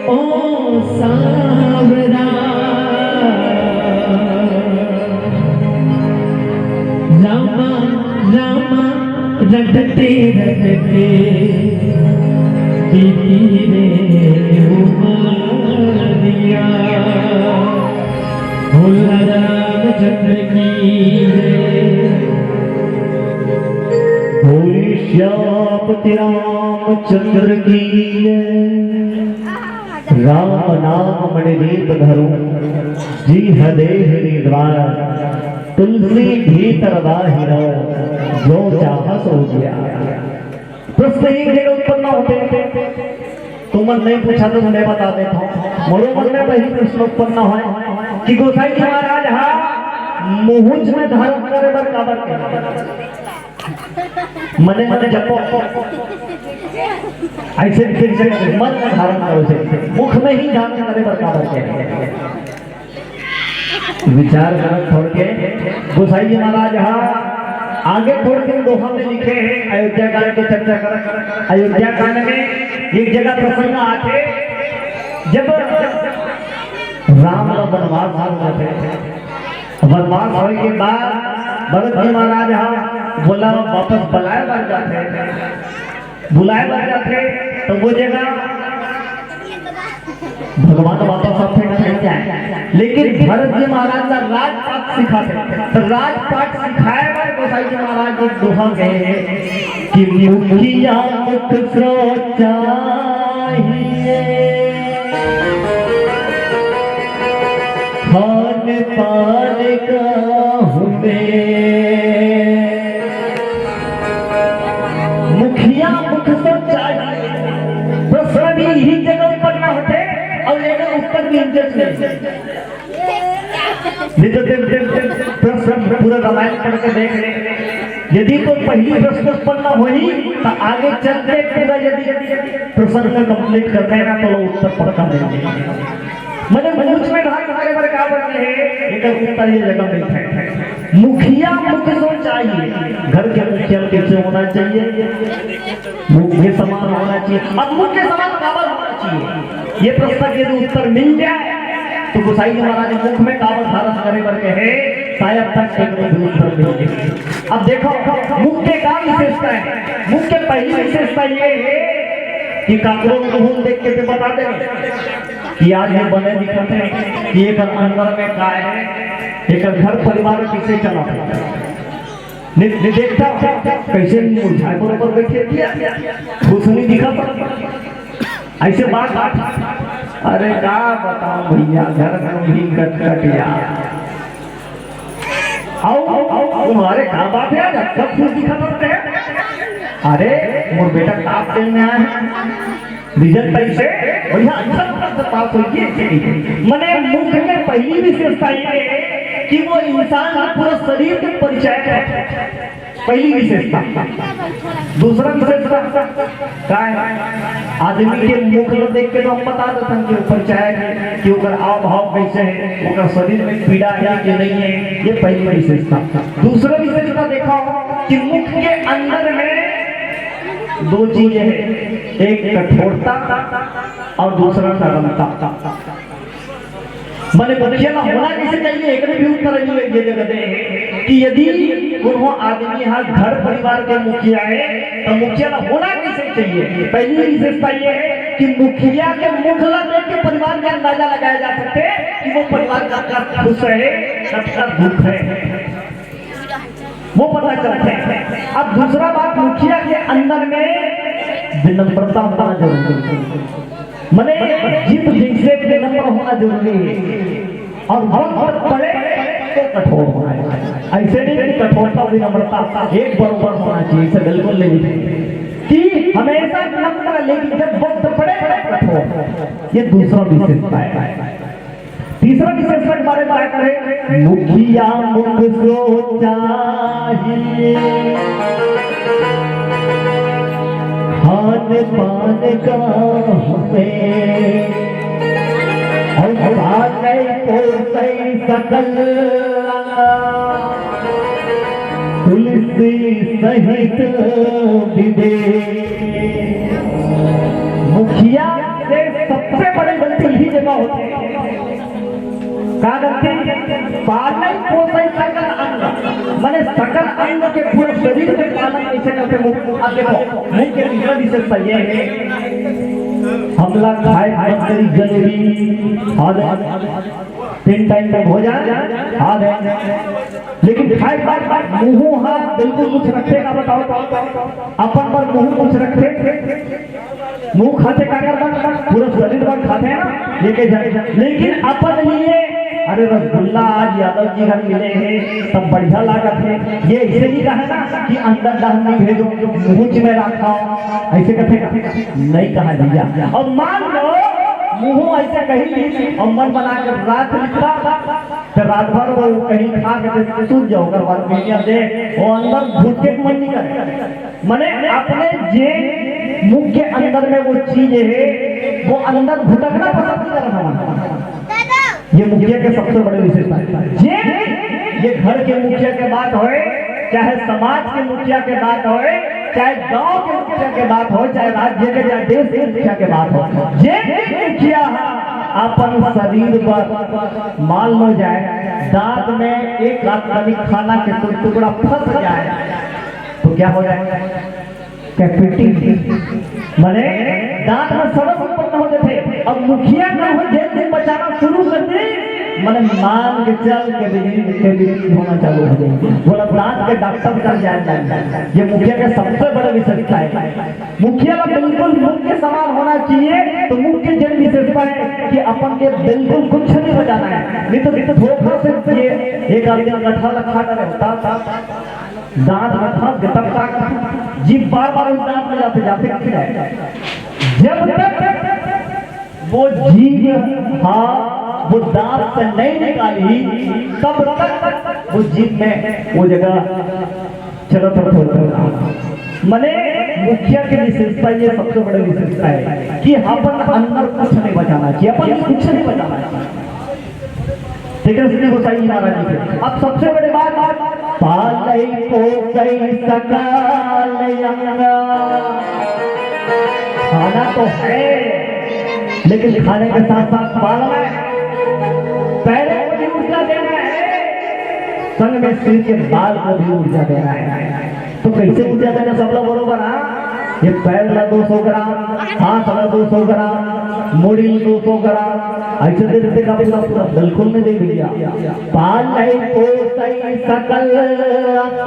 ओ सांवरा, लामा, लामा, रटते रटते बीती रे उमरिया। भोला रामचंद्र की जय। बोल श्यामपति रामचंद्र की जय। राम नाम मणि दीप धरो, जी हदेह निद्वार। तुलसी भीतर बाहिरो, जो चाह सो जिया। प्रश्न ही जगह उत्पन्न होते, तुमन नहीं पूछा तो मैं बता देता हूँ। मोरो मन में वही प्रश्न उत्पन्न है कि गोसाई जी महाराज हा मुहुज में धारण करे बर काबर के, मने मने जपो, ऐसे फिर से मन में धारण करो से, मुख में ही धारण करे बर काबर के। विचार करत थोड़ के गोसाई जी महाराज हा आगे थोड़ के दोहा में लिखे हैं, अयोध्या कांड के चर्चा करत। अयोध्या कांड में एक जगह प्रसंग आथे, जब राम ला वनवास हो जाथे, वनवास होए के बाद भरत जी महाराज हा बोला वापस बुलाए बर जाथे, बुलाए बर जाथे तो वो जगह भगवान वापस आथे ना, नहीं आए। लेकिन भरत जी महाराज ला राजपाट सिखाथे, तो राजपाट सिखाए बर गोसाई जी महाराज जी दोहा कहे हैं कि मुखिया मुख सो चाहिए, खान पान का हुए। मुखिया मुख सो चाहिए। प्रश्न भी यही जगह उत्पन्न होथे और लेकिन उत्तर भी इंजन नहीं। नहीं तो देख, देख, देख, प्रश्न पूरा रामायण पढ़ के देख ले। यदि तो पहली प्रश्न उत्पन्न होही, तो आगे चल के पूरा यदि प्रश्न का कंप्लीट करते हैं ना, तो लोग उत्तर पक्का देंगे। मने मुख में धारण करे बर का बने हे, एकर उत्तर ये जगह में है। मुखिया मुख सो चाहिए, घर के मुखिया कैसे होना चाहिए? मुख के समान होना चाहिए। अब मुख के समान काबर होना चाहिए? ये प्रश्न के यदि उत्तर मिल जाए, तो गोसाई जी महाराज मुख में काबर धारण करे बर कहे, शायद तक एक भी उत्तर मिल जाए। अब देखो, मुख के का विशेषता है? मुख के पहली विशेषता ये है कि काकरो मुंह देख के बता दे कि आज ये बने दिखत हे, कि एकर अंदर में का है, एकर घर परिवार कैसे चलत हे। नहीं, नहीं देखता, कैसे मुरझाए बरोबर बैठे दिया, खुश नहीं दिखत। ऐसे बात, बात, अरे का बताओ भैया, घर में भी कटकट यार। आओ, आओ, तुम्हारे का बात है यार, सब खुश दिखत हे। अरे, मोर बेटा टॉप टेन में आए हैं, रिजल्ट ऐसे, भैया, अच्छा से पास होइए। मने मुख के पहली विशेषता ये है कि वो इंसान का पूरा शरीर के परिचय है, पहली विशेषता। दूसरा विशेषता का है? आदमी के मुख ल देख के तो हम बता देथन कि वो परिचय है, कि ओकर हाव भाव कैसे है, ओकर शरीर में पीड़ा है कि नहीं है, ये पहली विशेषता। दूसरा विशेषता देखा हो कि मुख के अंदर में दो चीजें हैं, एक कठोरता और दूसरा नरमता। माने मुखिया ला होना कैसे चाहिए, एक भी उत्तर नहीं है ये जगह दे कि यदि कोनो आदमी हा घर परिवार के मुखिया है तो मुखिया ला होना कैसे चाहिए। पहली विशेषता ये है कि मुखिया के मुख ला देख के परिवार का अंदाजा लगाया जा सकते हैं कि वो परिवार कतका खुश है, कतका दुख है। वो पता चलता है। अब दूसरा बात, मुखिया के अंदर में विनम्रता होना जरूरी है। मने जीत जैसे विनम्र होना जरूरी है और वक्त पड़े तो कठोर होना है। ऐसे नहीं कि कठोरता विनम्रता एक बरोबर होना चाहिए, इसे बिल्कुल नहीं कि हमेशा नम्र, लेकिन जब वक्त पड़े, कठोर। ये दूसरा विशेषता है। तीसरा विशेषता के बारे में बात करें, मुखिया मुख सोचाही, खान पान का हमें और पालय पोसय सकल तुलसी सहित विवेक। मुखिया से सबसे बड़ी गलती यही जगह होती है। का गलती? पालय पोसय सकल अंग, माने सकल अंग के पूरे शरीर के पालन कैसे करते? मुख। अब देखो, मुख के तीसरा विशेषता ये है, हमला खाए खाए करी जलेबी, और तीन टाइम का भोजन, हाँ है। लेकिन खाए के बाद मुंह हाथ बिल्कुल कुछ रखे का बताओ, अपन पर मुंह कुछ रखे, मुंह खाते का कर बन, पूरा शरीर बन खाते हैं ना, लेके जाए। लेकिन अपन लिए, अरे रसगुल्ला आज यादव जी घर मिले हैं, सब बढ़िया लागत है, ये ऐसे ही कहा ना कि अंदर दहन नहीं भेजो, मुंह में रखा, ऐसे कहते नहीं कहा भैया। और मान लो मुंह ऐसे कही ली और मन बना कर रात निकला, तो रात भर वो कहीं खा के सूत जाओ, ओकर बाद पीनिया दे, वो अंदर घुट के मन नहीं करे। माने अपने जे मुख के अंदर में वो चीज है, वो अंदर भुटकना पसंद नहीं कर रहा है। ये मुखिया के सबसे बड़े विशेषता है। जे ये घर के मुखिया के बात होए, चाहे समाज के मुखिया के बात होए, चाहे गांव के मुखिया के बात हो, चाहे राज्य के, चाहे देश के मुखिया के बात हो, जे भी मुखिया है, अपन शरीर पर मान लो जाए, दांत में एक आध कनी खाना के कोई टुकड़ा फंस जाए, तो क्या हो जाए? कैपिटिंग, माने दांत में सड़न उत्पन्न हो जाते। अब मुखिया का हो, जेन दिन बचाना शुरू कर दे, माने मान के चल, कैपिटिंग, कैपिटिंग होना चालू हो जाए। बोला, दांत के डॉक्टर कर जाए। ये मुखिया का सबसे बड़ा विशेषता है। मुखिया का बिल्कुल मुख के समान होना चाहिए। तो मुख के जेन विशेषता है कि अपन के बिल्कुल कुछ नहीं बचाना है, नहीं तो, नहीं तो धोखा से ये एक आदमी का गठा लखा रहता, दांत में फंस के तब तक जीभ बार बार उस दांत में जाते जाते, जाते जाते, जब तक वो जीभ, हाँ, वो दांत से नहीं निकाली, तब तक वो जीभ में वो जगह चलत रहता। मने मुखिया के विशेषता, ये सबसे बड़ी विशेषता है कि अपन अंदर कुछ नहीं बचाना चाहिए, अपन कुछ नहीं बचाना चाहिए। ठीक है, श्री गोसाई जी महाराज जी के। अब सबसे बड़ी बात, पालय पोसय सकल अंग। खाना तो है, लेकिन खाने के साथ साथ पालना है। पैरों को भी ऊर्जा देना है, संग में सिर के बाल को भी ऊर्जा देना है। तो कैसे ऊर्जा देना, सब लोग बरोबर, हाँ? ये पैर ला दो सौ ग्राम, हाथ ला दो सौ ग्राम, मुड़ी ला दो सौ ग्राम, ऐसे दे देते का पूरा, पूरा बिल्कुल नहीं दे भैया। पालय पोसय सकल अंग,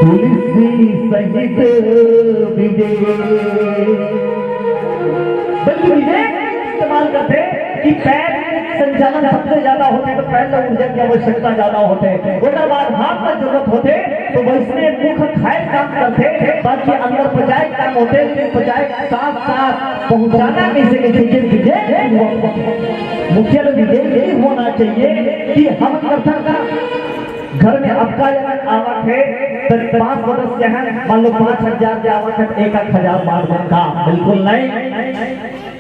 तुलसी सहित विवेक। बल्कि विवेक इस्तेमाल करते कि पैर संचालन सबसे ज्यादा होते, तो पैर में ऊर्जा की आवश्यकता ज्यादा होते, ओकर बाद हाथ का जरूरत होते, तो वैसने मुख खाए काम करते, बाकी अंदर पचाए काम होते, लेकिन पचाए साथ साथ पहुंचाना कैसे, कैसे, ये विवेक हुआ। मुखिया लोग विवेक यही होना चाहिए कि हम करता था, घर में आपका अगर आवक है, तो पांच सदस्य हैं, मान लो पांच हजार की आवक है, तो एक एक हजार बांट दें का? बिल्कुल नहीं,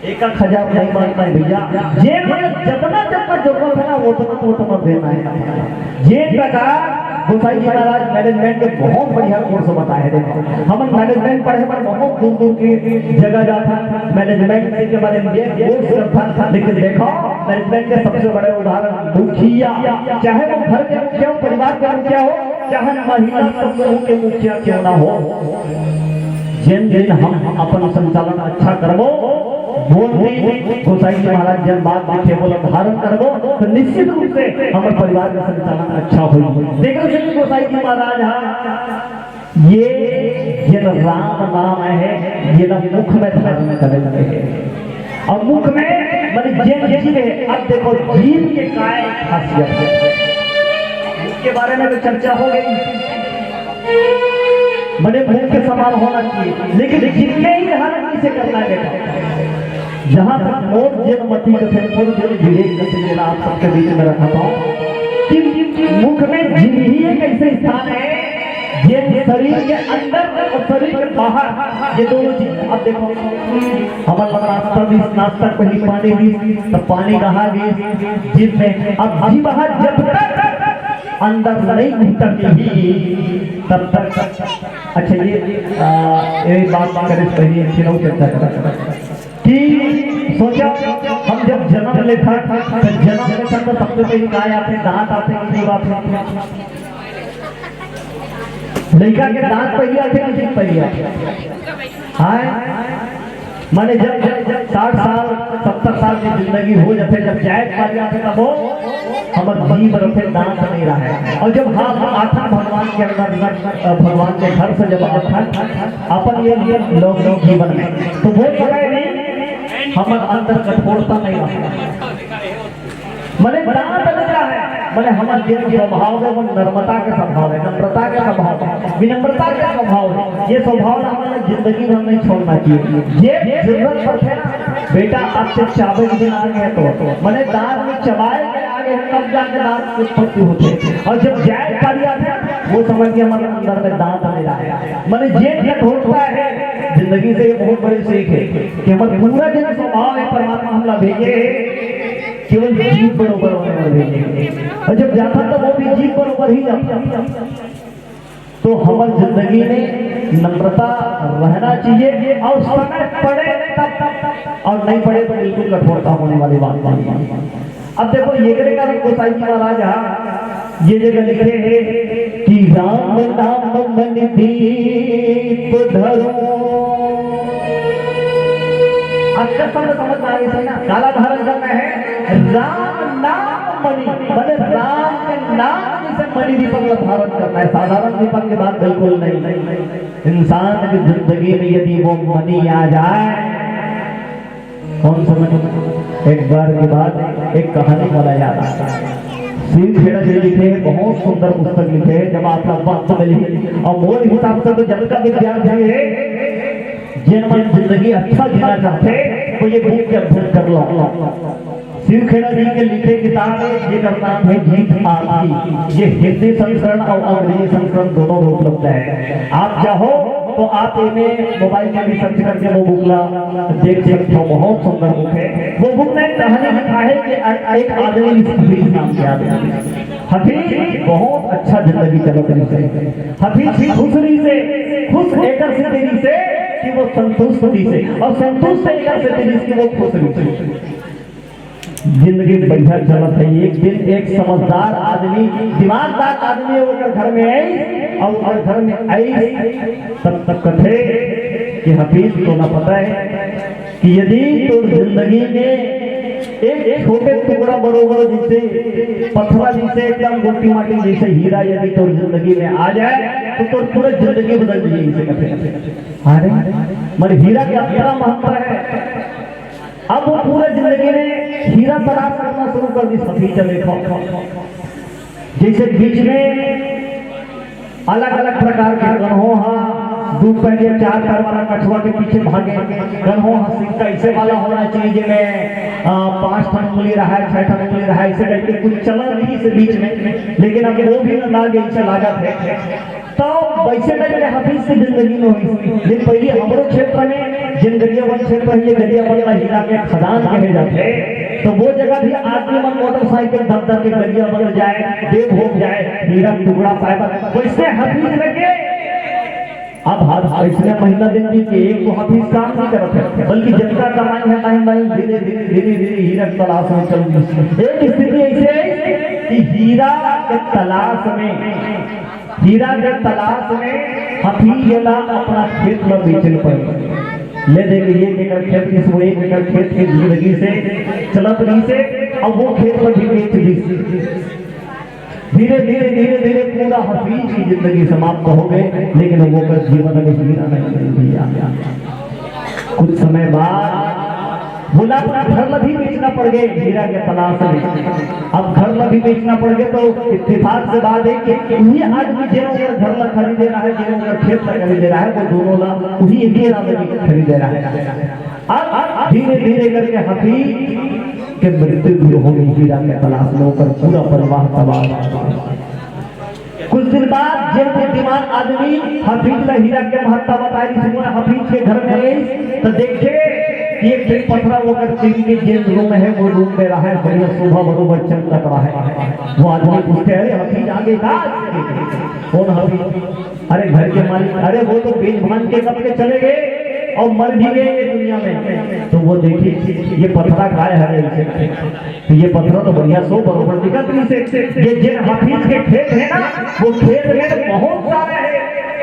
एक एक हजार नहीं बांटना है भैया। जेब में जितना जितना जरूरत है ना, उतना उतना देना है। ये प्रकार गोसाई जी महाराज मैनेजमेंट के बहुत बढ़िया कोर्स बताए हैं। देखो, हम मैनेजमेंट पढ़े पर बहुत दूर दूर की जगह जाता, मैनेजमेंट के बारे में कोर्स करता, लेकिन देखो, मैनेजमेंट के सबसे बड़े उदाहरण मुखिया, चाहे वो घर के मुखिया हो, परिवार के मुखिया हो, चाहे महिला समूह के मुखिया क्यों ना हो, जिन दिन हम अपन संचालन अच्छा करबो, वो दिन गोसाई जी महाराज जन बात के केवल धारण करबो, तो निश्चित रूप से हमर परिवार का संचालन अच्छा होई। देखो श्री गोसाई जी महाराज, हाँ, ये जेन राम नाम है, ये ना मुख में धारण करे लगे हैं। और मुख में, माने जेन जीव है, अब देखो जीव के काय खासियत है, इसके बारे में तो चर्चा हो गई। बड़े मुख के समान होना चाहिए, लेकिन जितने ही हर किसे करना है बेटा। जहां तक मोर जेन मति कथे, मोर जेन विवेक कथे, जेला आप सबके बीच में रखत हौं कि मुख में जीभ ही एक ऐसे स्थान है, जे शरीर के अंदर और शरीर के बाहर, ये दोनों चीज। अब देखो, हमन ला नाश्ता दिस, नाश्ता के पहिली पानी दिस, तब पानी कहाँ गिस? जीभ में। अब जीभ ह जब तक अंदर नहीं उतरही, तब तक। अच्छा, ये, आ, ये बात करे से पहिली एक ठिन अउ चर्चा करत कि सोचा, हम जब जनम लेथन, तो जनम लेथन तो सबसे पहिली काय आथे? दांत आथे कि जीभ आथे? लइका के दांत पहिली आथे कि जीभ पहिली आथे? हाय, माने जब, जब, जब साठ साल, सत्तर साल की जिंदगी हो जाथे, जब जाए के पारी आथे, तब वो हमर जीभ रथे, दांत नहीं रहे। और जब हम आथन भगवान के अंदर, अ, भगवान के घर से जब आथन अपन ये, ये लौकिक जीवन में, तो वो समय भी हमर अंदर कठोरता नहीं रहे। मने दांत नम्रता है, मने हमर जेन स्वभाव है, वो नम्रता के स्वभाव है, नम्रता के स्वभाव है, विनम्रता के स्वभाव है। ये स्वभाव ला हमन जिंदगी भर नहीं छोड़ना चाहिए। ये जरूरत पड़थे ना, बेटा, आप जब चाबे के दिन आ गए तो, मने दांत में चबाए के आ गए हैं, तब जाके दांत की उत्पत्ति होती है। और जब जाए पारी आथे, वो समझ के हमारे अंदर में दांत नहीं रहा है। मने जेन कठोरता है, जिंदगी से ये बहुत बड़ी सीख है कि हमारे पूरा जेन स्वभाव है, परमात्मा हमला भेजे है, केवल जीभ बरोबर होने वाले हैं। और जब जाता तो वो भी जीभ बरोबर ही जाता। तो हमारी जिंदगी में नम्रता रहना चाहिए और समय पड़े तब, तब, और नहीं पड़े तो बिल्कुल कठोरता होने वाली बात नहीं है। अब देखो, ये करे का भी गोसाई जी महाराज, हाँ, ये जगह लिखे हैं कि राम नाम मन दीप धरो। अच्छा, शब्द समझ में आ गई ना? काला धारण करना है, राम नाम मणि, मतलब राम के नाम जैसे मणि दीपक का धारण करना है। साधारण दीपक की बात बिल्कुल नहीं। इंसान की जिंदगी में यदि वो मणि आ जाए, कौन सा मणि? एक बार की बात, एक कहानी वाला याद आता है। शिव खेड़ा जी लिखे हैं, बहुत सुंदर पुस्तक लिखे हैं। जब आप लोग वक्त मिली, और मोर हिसाब से तो जब का विद्यार्थी है, जेन मन जिंदगी अच्छा जीना चाहते, तो ये बुक के अध्ययन कर लो। शिव खेड़ा जी के लिखे किताब है, जेकर नाम है जीत आपकी। ये हिंदी संस्करण और अंग्रेजी संस्करण दोनों में उपलब्ध है। आप चाहो तो आप इन्हें मोबाइल में भी सर्च करके वो बुक ला देख सकते हो, बहुत सुंदर बुक है। वो बुक में कहानी लिखा है कि एक आदमी हफीज नाम के आदमी, हफीज बहुत अच्छा जिंदगी चलत रहिसे, हफीज खुश रहिसे, खुश एकर सेती रहिसे कि वो संतुष्ट रहिसे, और संतुष्ट एकर सेती रहिसे कि वो खुश रहिसे। जिंदगी बढ़िया चलत है। एक दिन एक समझदार आदमी, दिमागदार आदमी ओकर घर में आई, और ओकर घर में आई, तब, तब कथे कि हफीज, तोला पता है कि यदि तोर जिंदगी में एक, एक छोटे टुकड़ा बरोबर जैसे पथरा जैसे एकदम गोटी माटी जैसे हीरा यदि तोर जिंदगी में आ जाए, तो तोर पूरा जिंदगी बदल जाए, इसे कथे। अरे, मगर हीरा के अतना महत्व है। अब वो पूरा जिंदगी में हीरा तलाश करना शुरू कर दिस। हफीज, देखो, जैसे बीच में अलग-अलग प्रकार के गनहो हा, दू पैर या चार पैर वाला कछुआ के पीछे भागे, गनहो हा सिंग कइसे वाला होना चाहिए, जेमे, आ, पांच ठन उंगली रहे, छह ठन उंगली रहे, ऐसे करके कुछ चला नहीं इस बीच में, लेकिन अब वो भी ना जैसे लागत है। तो वैसे टाइप के हफीज की जिंदगी में हुई। लेकिन पहले हमरो क्षेत्र में, जिन गरियाबंद क्षेत्र है, ये गरियाबंद ला हीरा के खदान कहे जाथे, तो वो जगह भी आदमी मन मोटरसाइकिल धर धर के गरियाबंद जाए, देवभोग जाए, हीरा के टुकड़ा पाए बर। वैसे हफीज लगे। अब हर ऐसने महीना दिन भी के एक तो हफीज काम नहीं करत है, बल्कि जितना कमाई है, टाइम टाइम धीरे धीरे, धीरे धीरे हीरा की तलाश में चल दी। एक स्थिति ऐसे है कि हीरा के तलाश में, हीरा के तलाश में हफीज ला अपना खेत ला बेचे ल पड़े। ले दे के एक एकड़ खेत के, वो एक एकड़ खेत के जिंदगी से चलत रहिसे, अब वो खेत ला भी बेच दी। धीरे धीरे, धीरे धीरे पूरा हफीज की जिंदगी समाप्त हो गई, लेकिन वो का जीवन में हीरा नहीं बन गया। कुछ समय बाद बोला, अपना घर ला भी बेचना पड़ गे हीरा के तलाश में। अब घर ला भी बेचना पड़ गे, तो इत्तेफाक से बात हे कि उही आदमी जेन ओकर घर ला खरीदे रहे, जेन ओकर खेत ला खरीदे रहे, वो दोनों ला उही हीरा ला भी खरीदे रहे। अब धीरे धीरे करके हफीज के मृत्यु भी हो गे हीरा के तलाश में, ओकर पूरा परिवार तबाह। कुछ दिन बाद जेन बुद्धिमान आदमी हफीज ला हीरा के महत्ता बताइस, हफीज के घर में आइस, त देखे कि एक ठन पथरा ओकर चीज के जेन रूम हे, वो रूम में रहे, बढ़िया शोभा बरोबर चमकत रहे। वो आदमी पूछथे, "अरे हफीज आ गे का?" "कौन हफीज?" "अरे घर के मालिक।" "अरे वो तो बेच भांज के कब के चले गे अउ मर भी गे ये दुनिया में।" तो वो देखे, ये पथरा काय हरे? तो ये पथरा तो बढ़िया शो बरोबर दिखत रहिसे। ये जेन हफीज के खेत हे ना, वो खेत में बहुत सारा हे।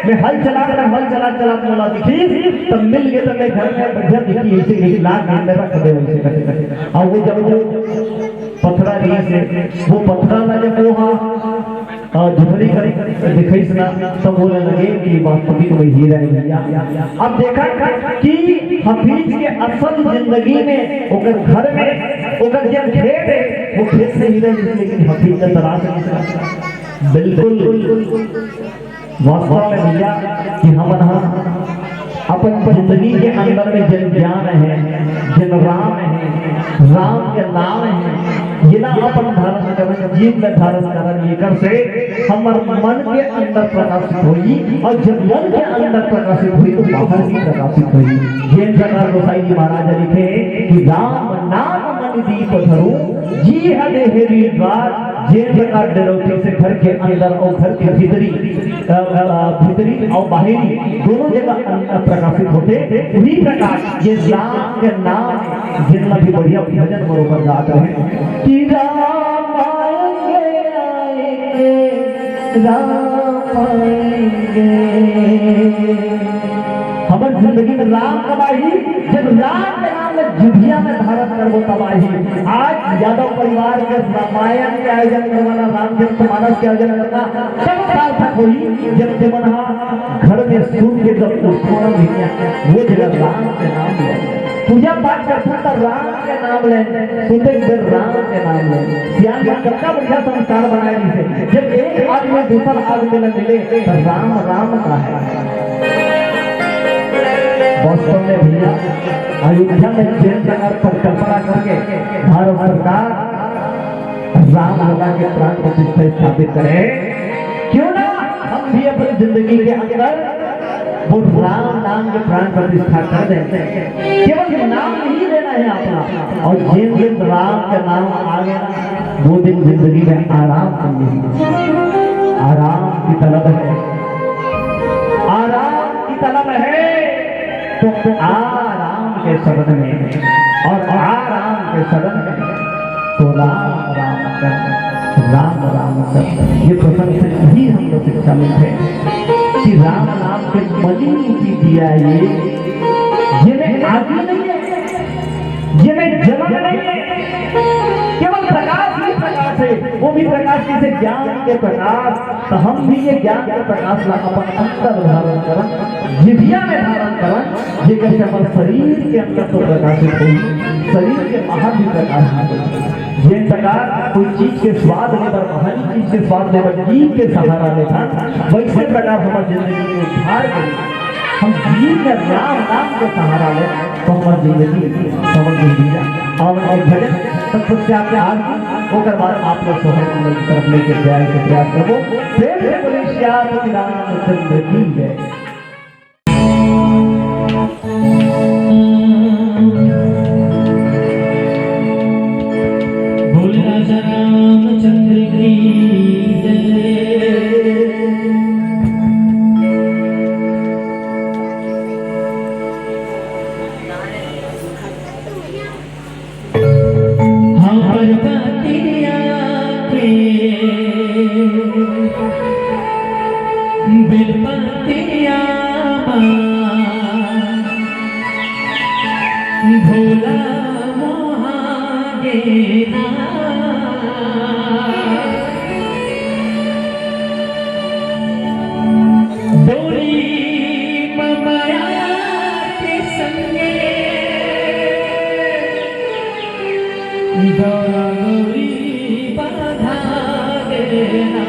मैं हल चलात रहा, हल चलात चलात मोला दिखिस, तब मिल गे, तब मैं घर में बढ़िया दिखी, ऐसे एक लाख में रख दे, वैसे करके। और वो जब वो पथरा रहिसे, वो पथरा ला जब वो हा अ, झुमरी कर दिखाइस ना, तब बोले लगे कि वास्तविक में हीरा हे भैया। अब देखा कि हफीज के असल जिंदगी में ओकर घर में ओकर जेन खेत हे, वो खेत से हीरा निकले कि हफीज का तलाश निकला। बिल्कुल वास्तव में भैया कि हमन ह अपन जिंदगी के अंदर में जेन ज्ञान हे, जेन राम हे, राम के नाम हे, येला अपन धारण करन, जीव में धारण करन, एकर से हमर मन के अंदर प्रकाशित होई, और जब मन के अंदर प्रकाशित होई, तो बाहर भी प्रकाशित होई। जेन प्रकार गोसाई जी महाराज लिखे कि "राम नाम मन दीप धरू, जी ह देह लीन राज।" जेन प्रकार डरौती से घर के अंदर और घर के भीतरी, अ, अ, भीतरी और बाहरी दोनों जगह अन-, प्रकाशित होथे, उही प्रकार ये राम के नाम, जेन ला भी बढ़िया भजन बरोबर गात रहे कि "राम आएंगे, आएंगे, राम आएंगे।" हमर जिंदगी में राम कब आही, जब राम के नाम ला जिभिया में धारण करबो तब आही। आज यादव परिवार के रामायण के आयोजन करवाना, रामचरित मानस के आयोजन करना तब सार्थक होही, जब तुमन हा घर में सुन के जब उठो ना भैया, वो जगह राम के नाम ले। पूजा पाठ करथन त राम के नाम ले, सुते बेर राम के नाम ले। सियान मन कतका बढ़िया संस्कार बनाए रहिसे। जब एक आदमी दूसर आदमी ल मिले त राम राम का हे। वास्तव में भैया, अयोध्या में जेन प्रकार परिकल्पना करके भारत सरकार राम लला के प्राण प्रतिष्ठा स्थापित करे, क्यों ना हम भी अपनी जिंदगी के अंदर वो राम नाम के प्राण प्रतिष्ठा कर दें। केवल नाम नहीं लेना है अपना, और जिन दिन राम का नाम आ गया, वो दिन जिंदगी में आराम तो मिल गया। आराम की तलब है, आराम की तलब है तो आराम के सदन में, और आराम के सदन में तो राम राम कर, राम राम कर। ये प्रसंग से भी हमको शिक्षा मिलती है कि राम नाम के मनी की दिया ये, ये में आदि नहीं है, ये में जलन नहीं है, केवल प्रकाश ही प्रकाश है। वो भी प्रकाश किसे? ज्ञान के प्रकाश। तो हम भी ये ज्ञान के प्रकाश ला अपन अंतर धारण करन, जिभिया में धारण करन, जेकर से हमर शरीर के अंदर तो प्रकाशित होई, शरीर के बाहर भी प्रकाशित होई। जेन प्रकार कोई चीज के स्वाद ले बर, बाहरी चीज के स्वाद ले बर जीभ के सहारा लेथन, वैसे प्रकार हमर जिंदगी के उद्धार करी। हम जीभ में राम नाम के सहारा ले, तो हमर जिंदगी समझ में भैया। और एक भजन तत्पश्चात आरती, ओकर बाद आप लोग सोहर मंडल की तरफ लेके जाए के प्रयास करबो। प्रेम से बोलिए श्री रामचंद्र की जय। बोल राजा रामचंद्र की जय। हाँ, पर्वतिया के बेलपतिया बा, भोला मोहा गेना। डोली ममया के संगे गौरा गौरी बधा देना।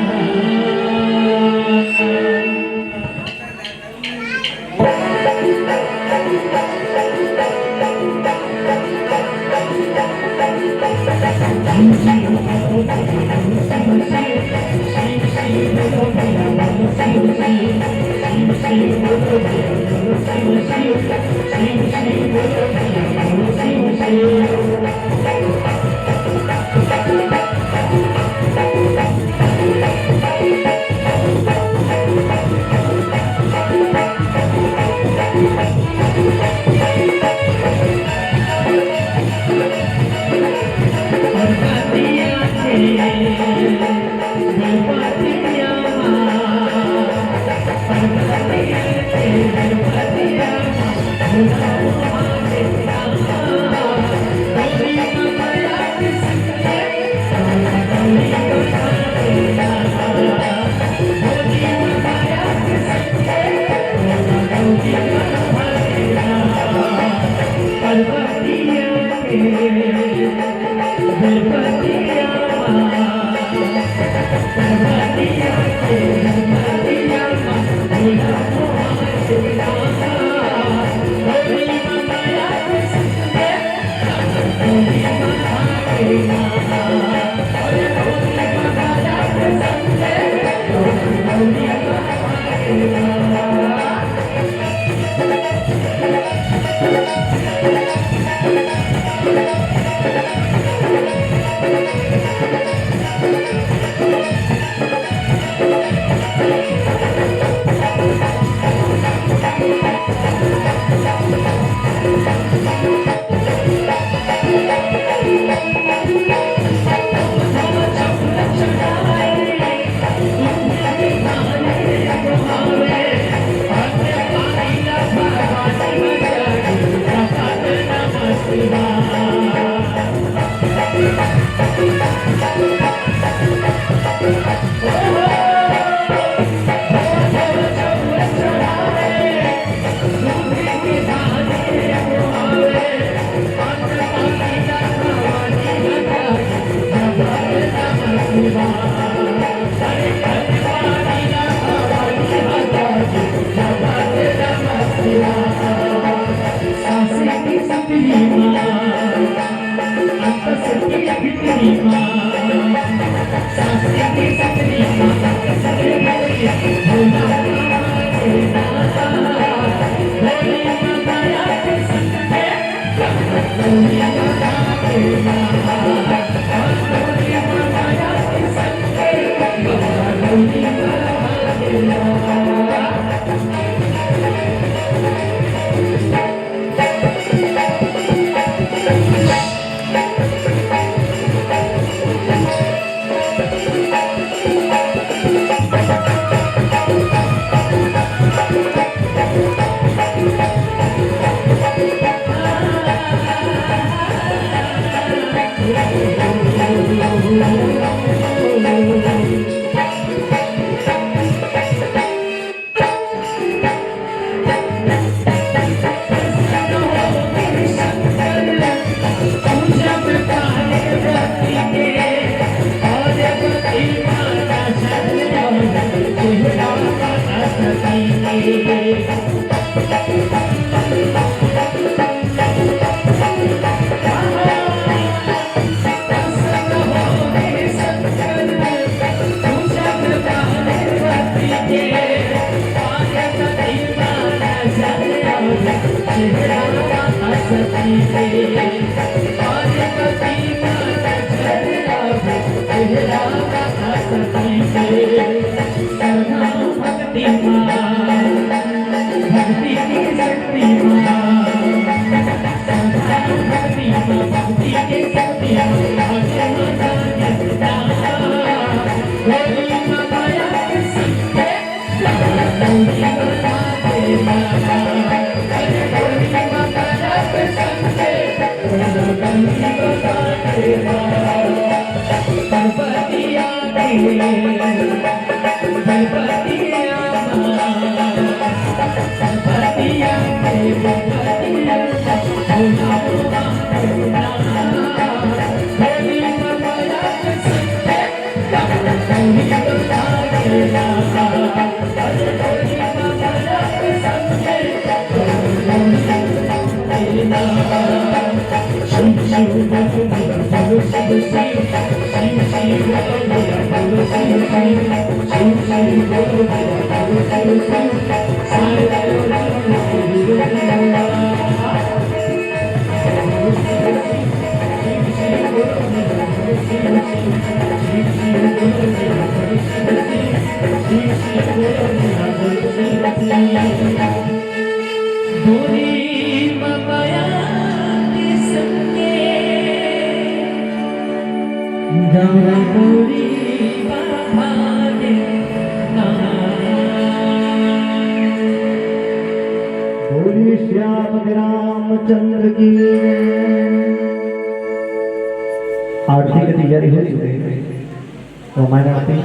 बोलिए श्याम रामचंद्र की। आरती की तैयारी हो चुकी है। रामायण आरती।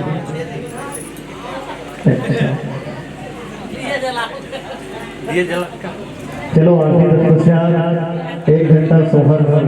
चलो, आरती तत्पश्चात एक घंटा सोहर भर।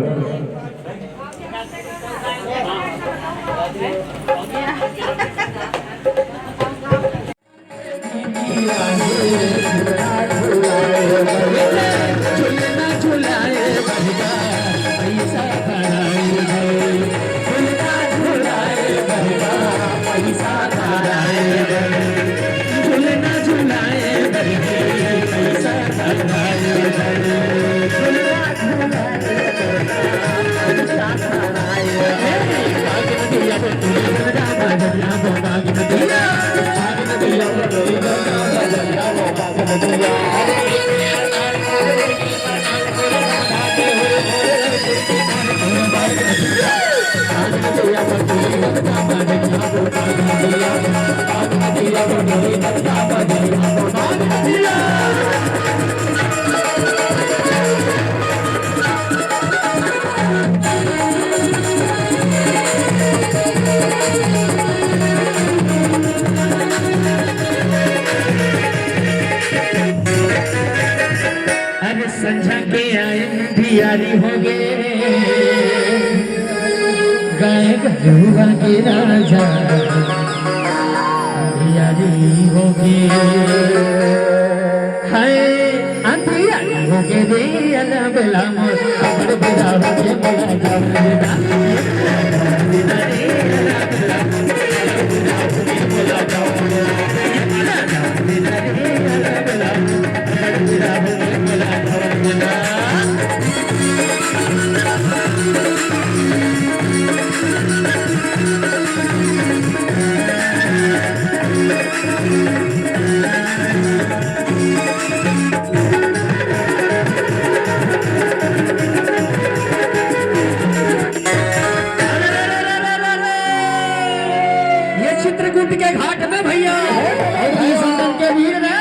अरे संझा के आए अंधियारी हो गे, गाय गरुआ के राजा अंधियारी हो गे। हाय अंधियारी हो गे रे, अला बेला मोर, अमर बेला हो गे, मोला जाओ रे ना। ये चित्रकूट के घाट में भैया, और हरिश्चंद्र के वीर ने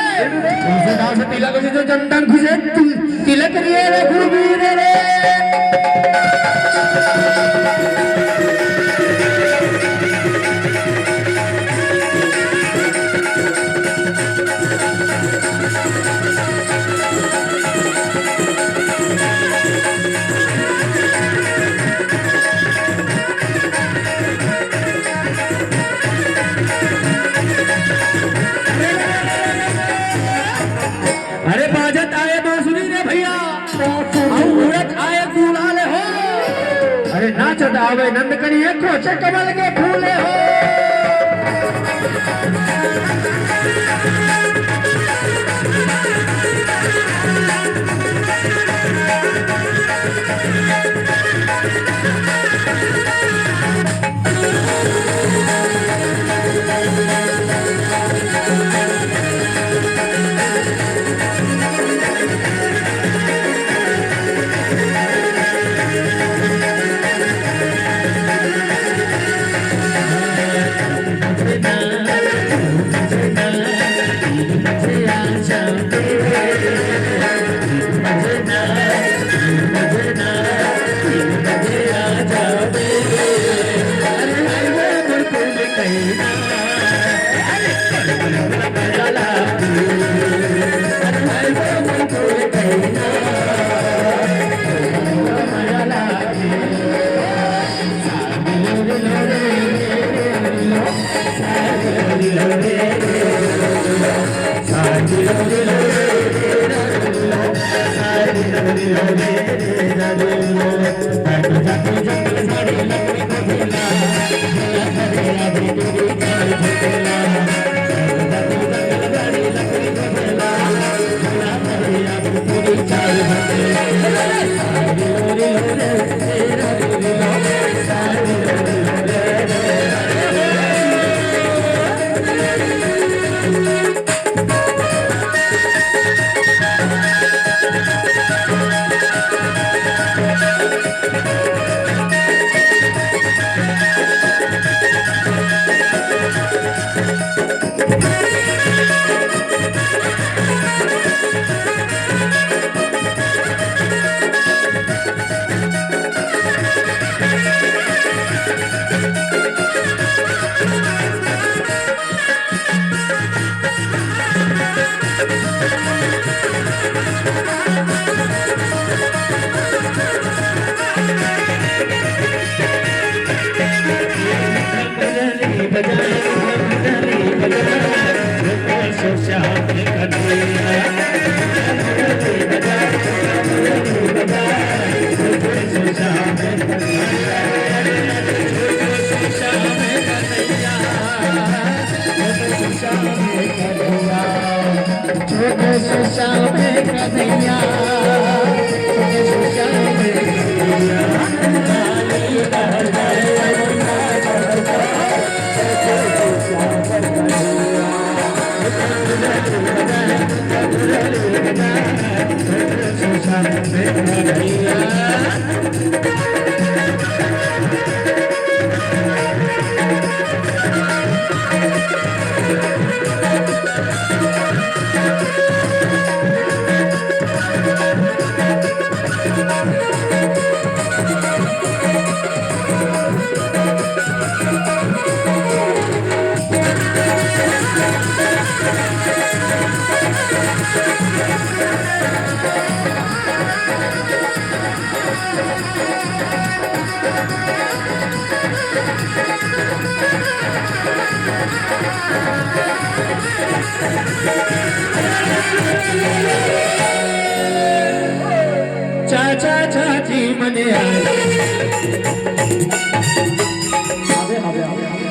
तुलसीदास तिलक जो चंदन खुशे तिल-, तिलक रे रे गुरुवीर रे। अरे बाजत आए बांसुरी रे भैया, अउ उड़त आए गुलाल हो। अरे नाचत आवे नंद कनिया, खोचे कमल के फूल हो। चाचा चाची मने आए। आवे, आवे, आवे, आवे।